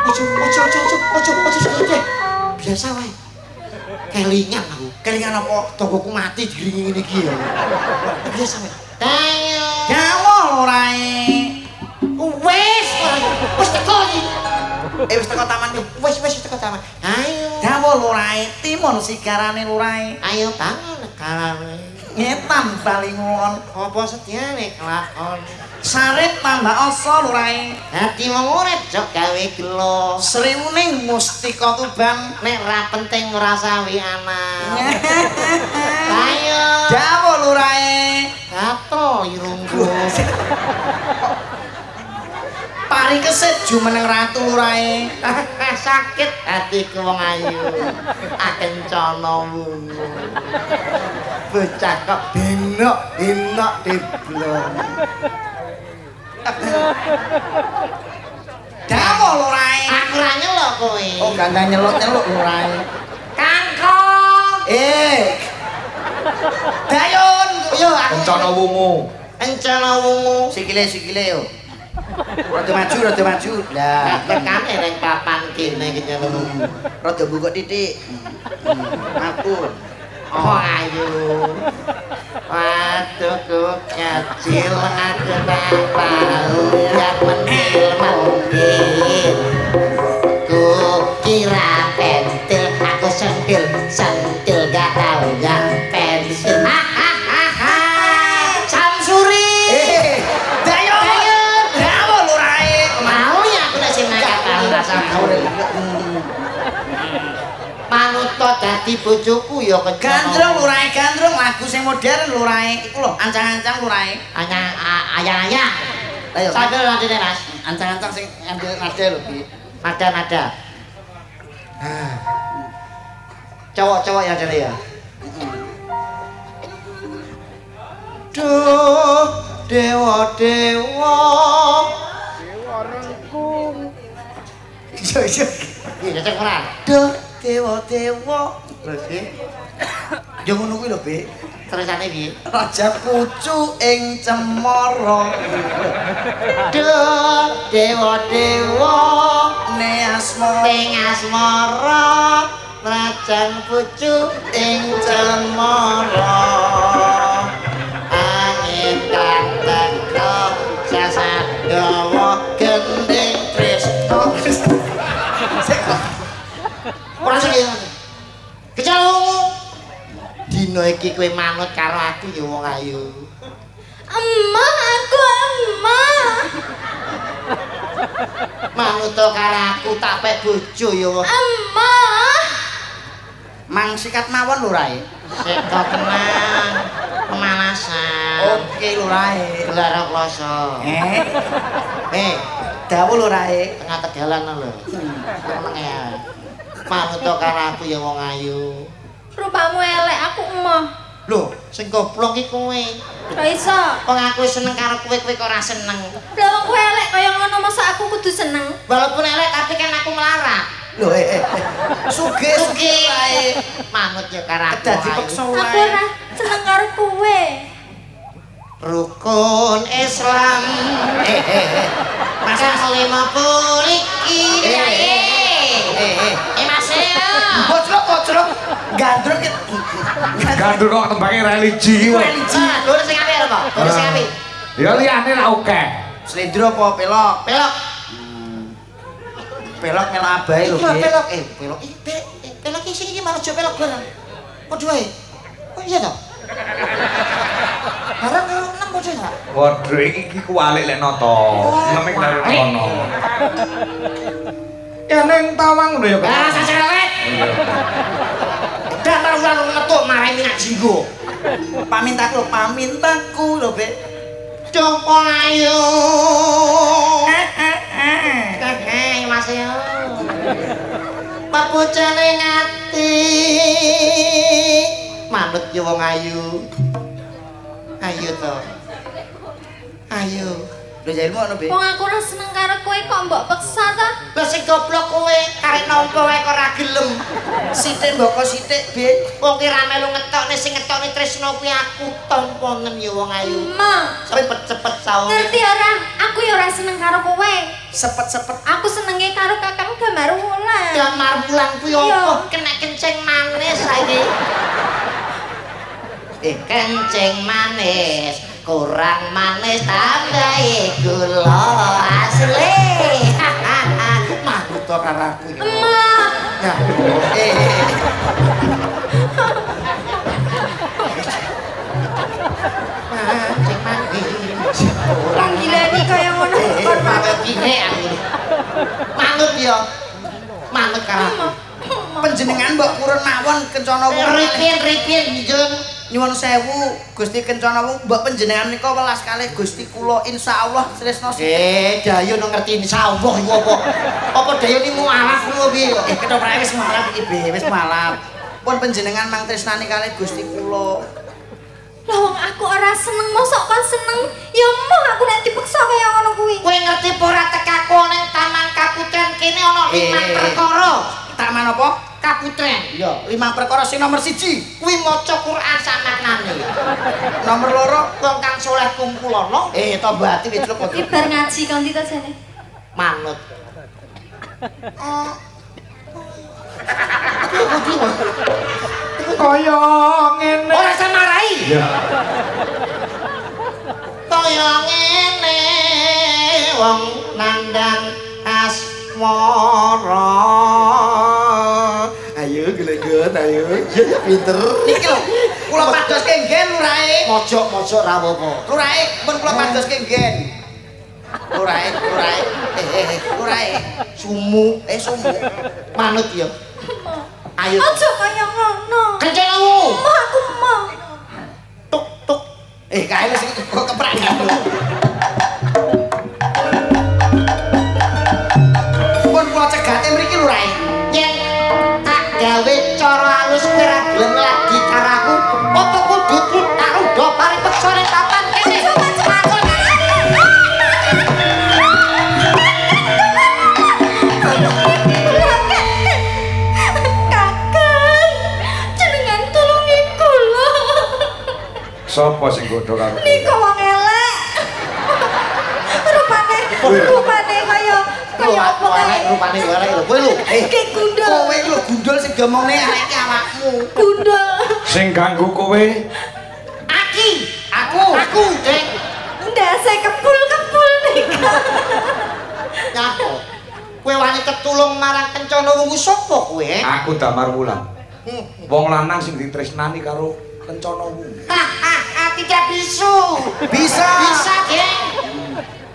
Ojo ojo ojo ojo ojo ojo. Biasa wae. Kelingan aku. Kelingan apa? Tonggoku mati diringi ngene iki ya. Biasa wae. Ayo. Jawo lurae. Wes, wis teko iki. Wis teko taman iki. Wis wis teko taman. Ayo. Dawa lurae, timun sigarane lurae. Ayo bangun negarane. Ngetan bali ngulon. Apa setyane kelakon. Sarip tambah asa lurae. Dadi wong urip jok gawe gelo. Sriwuning mustika Tuban nek ra penting ora sawi anak. Ayo. Dawa lurae. Gatel irungku. Pari kesit jumeneng ratu lurae. Sakit hatiku wong ayu. Akencana wungu. Bocah kok benok benok deblong. Dawa lurae. Aku ora nyeluk kowe. Oh, gandang nyeluk-nyeluk lurae. Kangkung. Dayun. Yo aku. Kencana wungu. Kencana wungu. Sikile-sikile yo. Rada maju, rada maju. Lah, tekane ning papan kene iki nyeluk. Rada bungkuk titik. Aku. Oh ayu. Waktu ku kecil aku tak tahu yang menil mungkin. Ku kira pentil aku sentil, sentil gak tahu yang pensil. Samsuri. Dayo. Dawo lurae. Mau ya aku nek sing nakal Samsuri. Manut dadi bojoku ya gandrung lurae, gandrung lagu sing modern lurae iku lho, ancang-ancang lurae. Ayang-ayang. Ayo. Sambil nadine Mas. Ancang-ancang sing ngambil nada lho, Bi. Nada-nada. Nah. Cowok-cowok ya jane ya. Duh, dewa-dewa. Dewa rengkung. Iya, iya. Iki cocok ora? Duh, dewa-dewa. Terus piye? Ya ngono kuwi lho, Bi. Terusane piye? Raja Pucu ing Cemara. Duh, dewa-dewa ne asmara. Ing asmara Rajan Pucu ing Cemara. Angin kang teka sasar gawa gending tresno. Ora sing kecalung. Dina iki kowe manut karo aku ya wong ayu. Emah aku emah. Manut karo aku tak pek bojo ya wong. Emah. Mang sikat mawon lurae. Seka tenang. Pemanasan. Oke lurae. Gelar kloso. Dawuh lurae. Tengah tegalan lho. Meneng ya. Manut karo aku ya wong ayu. Rupamu elek aku emoh. Lho, sing goblok iki kowe. Kok iso? Wong aku seneng karo kowe, kowe kok ora seneng. Lha wong kowe elek kaya ngono masa aku kudu seneng? Walaupun elek tapi kan aku melarat. Lho Sugih sugih wae. Manut ya karo aku. Kedah dipeksa wae. Aku ora seneng karo kowe. Rukun Islam. Mas Mas. 50 iki. Mas. Bocrok. Gandrung ki. Gandrung kok tembange religi. Religi. Lho sing apik lho, Pak. Lho sing apik. Ya liyane ra akeh. Slendro apa pelok? Pelok. Pelok melok abahe lho, Ki. Pelok, pelok iki, pelok iki sing iki malah aja pelok barang. Padha wae. Oh iya to? Barang karo 6 padha ta? Padha iki kuwalik lek nata. Neme karo kono. Ya ning tawang ngono ya. Ah, sasarewet. Datar ulang metuk marai Minak Jinggo. Pamintaku lho, pamintaku lho, Bek. Copo ayo. Hehe, Mas yo. Papucane ngati. Manut yo wong ayu. Ayo to. Ayo. Lho jailmu ono, Bek. Wong aku ora seneng karo kowe kok mbok peksa ta? Lah sing goblok kowe, karek nampa wae kok ora gelem. Sithik mboko sithik, Bek. Wong ki ra melu ngetokne sing ngetokne tresno kuwi aku tamponen ya wong ayu. Ma, sampe cepet saune. Ngerti ora? Aku ya ora seneng karo kowe. Sepet-sepet. Aku senenge karo Kakang Damar Wulan. Damar Wulan kuwi apa? Kena kencing manis saiki. Kencing manis. Kurang manis tambahi gula asli. Manut to karo aku ya. Emah. Ya. Mancing manis. Kurang gilani kaya ngono. Manut kene aku. Manut ya. Manut karo aku. Panjenengan mbok purun mawon Kencana Wungu. Ripin njun. Nyuwun sewu Gusti Kencana Wungu, mbok panjenengan nika welas kalih Gusti kula insyaallah tresna sithik. Dayo no ngerti insyaallah iku apa? Apa dayo ni mualaf ngono piye kok? Ketoprake wis mualaf iki, Be, wis mualaf. Pun panjenengan mang tresnani kalih Gusti kula. Lah wong aku ora seneng, mosok kon seneng? Ya emoh aku nek dipeksa kaya ngono kuwi. Kowe ngerti apa ora tekaku ning Taman Kaputren kene ana 5 perkara. Taman apa? Kaputren. Iya, 5 perkara sing nomor 1 kuwi maca Quran sak maknane. Nomor 2 wong kang saleh kumpulana. Tombo ati wis lho. Iki bar ngaji kon ndi to jane? Manut. Kaya ngene. Ora samarai. Iya. Kaya ngene wong nandang asmara. Ayo geleget, ayo. Iya pinter. Niki lho, kula padoske nggen lurahe. Mojok-mojok ra apa-apa. Lurahe, pun kula padoske nggen. Lurahe, lurahe. Lurahe. Sumu, sumu. Manut ya. Ayo. Aja kaya ngono. Kenceng aku. Emoh aku emoh. Tuk tuk. Kae wis kok keprak. Pun kula cegate mriki lurahe. Yen tak gawe cara halus kowe ra gelem lagi karo aku, apa kudu tak rudha paripeksa ning papan kene. Sopo sing godho karo nika wong elek. Rupane kaya kaya apa kae? Rupane elek lho. Kowe lho. Ki gundul. Kowe lho gundul sing diomongne arek iki awakmu. Gundul. Sing ganggu kowe Aki. Aku. Aku, Dek. Ndase kepul-kepul nika. Nyapa? Kowe wani ketulung marang Kencana Wungu sapa kowe? Aku Damar Wulan. Wong lanang sing ditresnani karo Kencana Wungu. Tidak bisu. Bisa. Bisa, Geng.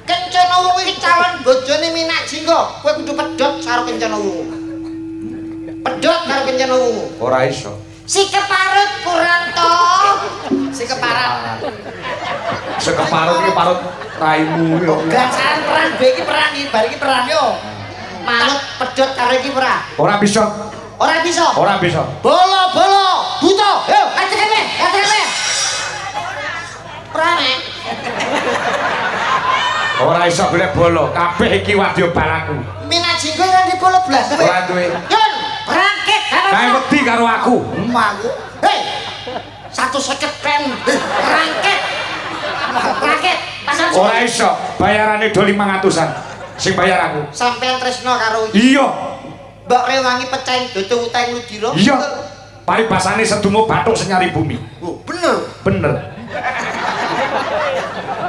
Kencana Wungu iki calon bojone Minak Jinggo. Kowe kudu pedhot karo Kencana Wungu. Pedhot karo Kencana Wungu. Ora iso. Si keparut kurang to. Si keparat. Sekeparut iki parut raimu yo. Gansaran perang B iki perang iki, bar iki perang yo. Manut pedhot karo iki ora? Ora bisa. Ora bisa. Ora bisa. Bolo-bolo buta. Yo, ngadeg kene, ngadeg kene. Ora nek. Ora iso golek bolo, kabeh iki wadya balaku. Minak Jinggo ora ndek bolo blas. Ora duwe. Yun, berangkat. Kae wedi karo aku. Aku. Hei. 150 pen. Berangkat. Berangkat. Ora iso, bayarane do 500-an. Sing bayar aku. Sampeyan tresno karo iki. Iya. Mbok rewangi pecahin dodo utang ludira. Iya. Paribasane sedumo bathuk senyari bumi. Oh, bener. Bener.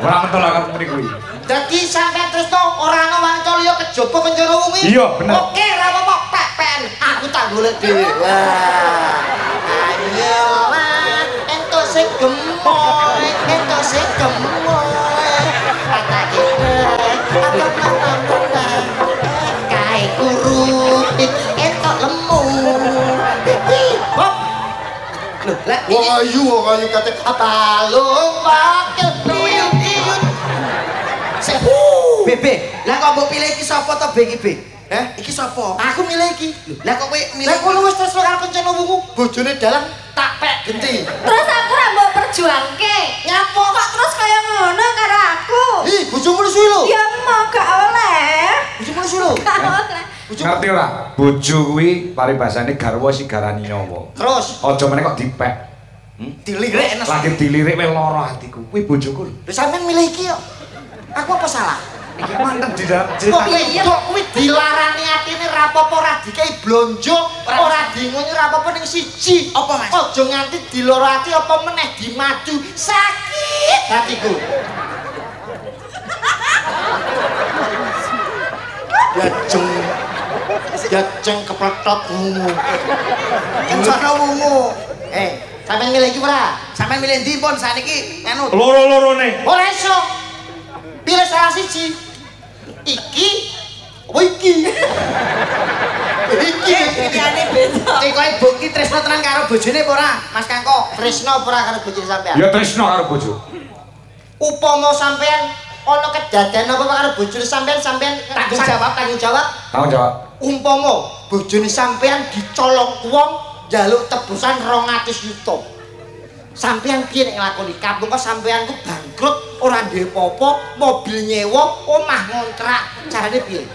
Ora mentol aku muni kuwi. Dadi sampeyan tresno ora ana wanita liya kejaba Kencana Wungu. Iya, bener. Oke, ora apa-apa, pek-peken. Aku tak golek dhewe. Wah. Ayolah, entuk sing gemoy, entuk sing gemoy. Kae kuru entuk lemu. Hop. Lho, lah wong ayu kate balung wakil iyut. Bebe, lah kok mbok pilih iki sapa to B iki B? Heh, iki sapa? Aku milih iki. Lah kok kowe milih? Lah kono wis tresno karo Kencana Wungu, bojone dalang tak pek genti. Terus aku ora mbok perjuangke. Nyapa kok terus kaya ngono karo aku? Ih, bojomu suwi lho. Ya mau gak oleh. Bojomu suwi lho. Gak oleh. Ngerti ora? Bojo kuwi paribasane garwa sigarani nyawa. Terus aja meneh kok dipek. Dilirik lagi dilirik wis lara atiku. Kuwi bojoku lho. Lha sampean milih iki yo. Aku apa salah? Iki manten di dalam cerita. Kok kuwi dilarani atine ra apa-apa ora dikei blonjo, ora dingono ra apa-apa ning siji. Apa Mas? Aja nganti diloro ati apa meneh dimadu. Sakit hatiku. Jajeng. Jajeng kepletot wungu. Kencana Wungu. Sampeyan milih iki ora? Sampeyan milih ndi pun saniki nganu. Loro-lorone. Ora iso. Pilih salah siji. Iki apa iki? Iki liyane beda. Cek kowe bukti tresno tenan karo bojone apa ora, Mas Kangko? Tresno apa ora karo bojone sampean? Ya tresno karo bojo. Upama sampean ana kedadean apa karo bojone sampean, sampean tanggung jawab, tanggung jawab. Tanggung jawab. Umpama bojone sampean dicolong wong njaluk tebusan 200 yuta. Sampean piye nek nglakoni? Kampung kok sampean ku bangkrut, ora duwe apa-apa, mobil nyewa, omah ngontrak. Carane piye?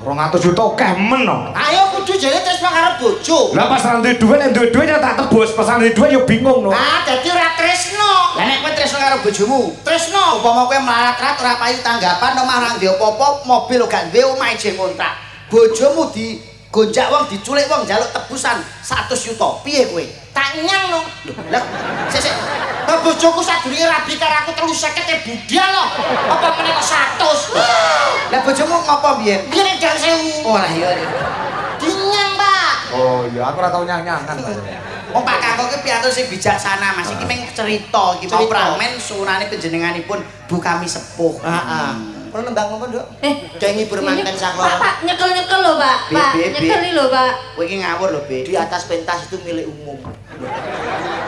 200 juta akeh men no. Ayo kudu jane tresno karo bojo. Lah pas ora duwe dhuwit, nek duwe dhuwit ya tak tebus, pas ora duwe dhuwit ya bingung no. Ah, dadi ora tresno. Lah nek kowe tresno karo bojomu, tresno upama kowe mlarat-rat ora payu tanggapan, omah ora duwe apa-apa, mobil gak duwe, omah ijek ngontrak. Bojomu di gonjak wong, diculik wong njaluk tebusan 100 yuta. Piye kowe? Tak nyang no. Lah sik sik. Lah bojoku sadurunge rabi karo aku 350 e budal lho. Apa meneh kok 100? Lah bojomu ngopo mbiyen? Biyen ndang 1000. Oh lah iya. Dinyang, Pak. Oh iya, aku ora tau nyang-nyangan. Wong Pak Kangko ki piyatur sing bijaksana, Mas. Iki meng cerita iki mau pramen sunane panjenenganipun Bu kami sepuh. Heeh. Kono nembang ngopo, Nduk? Geng ngibur manten sakloro. Pak, Pak, nyekel-nyekel lho, Pak. Pak, nyekeli lho, Pak. Kowe iki ngawur lho, Be. Di atas pentas itu milik umum.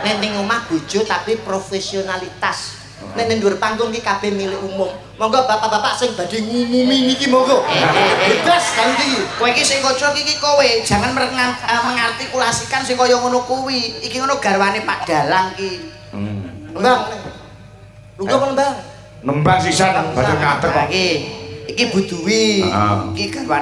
Nek ning omah bojo tapi profesionalitas. Nek ning dhuwur panggung iki kabeh milik umum. Monggo bapak-bapak sing badhe ngumumi niki monggo. Bebas kan iki. Kowe iki sing kocok iki kowe, jangan mengartikulasikan sing kaya ngono kuwi. Iki ngono garwane Pak Dalang ki. Nembang. Lungguh apa nembang? Nembang sisan badhe ngadeg kok. Iki. Iki Bu Dwi. Iki garwane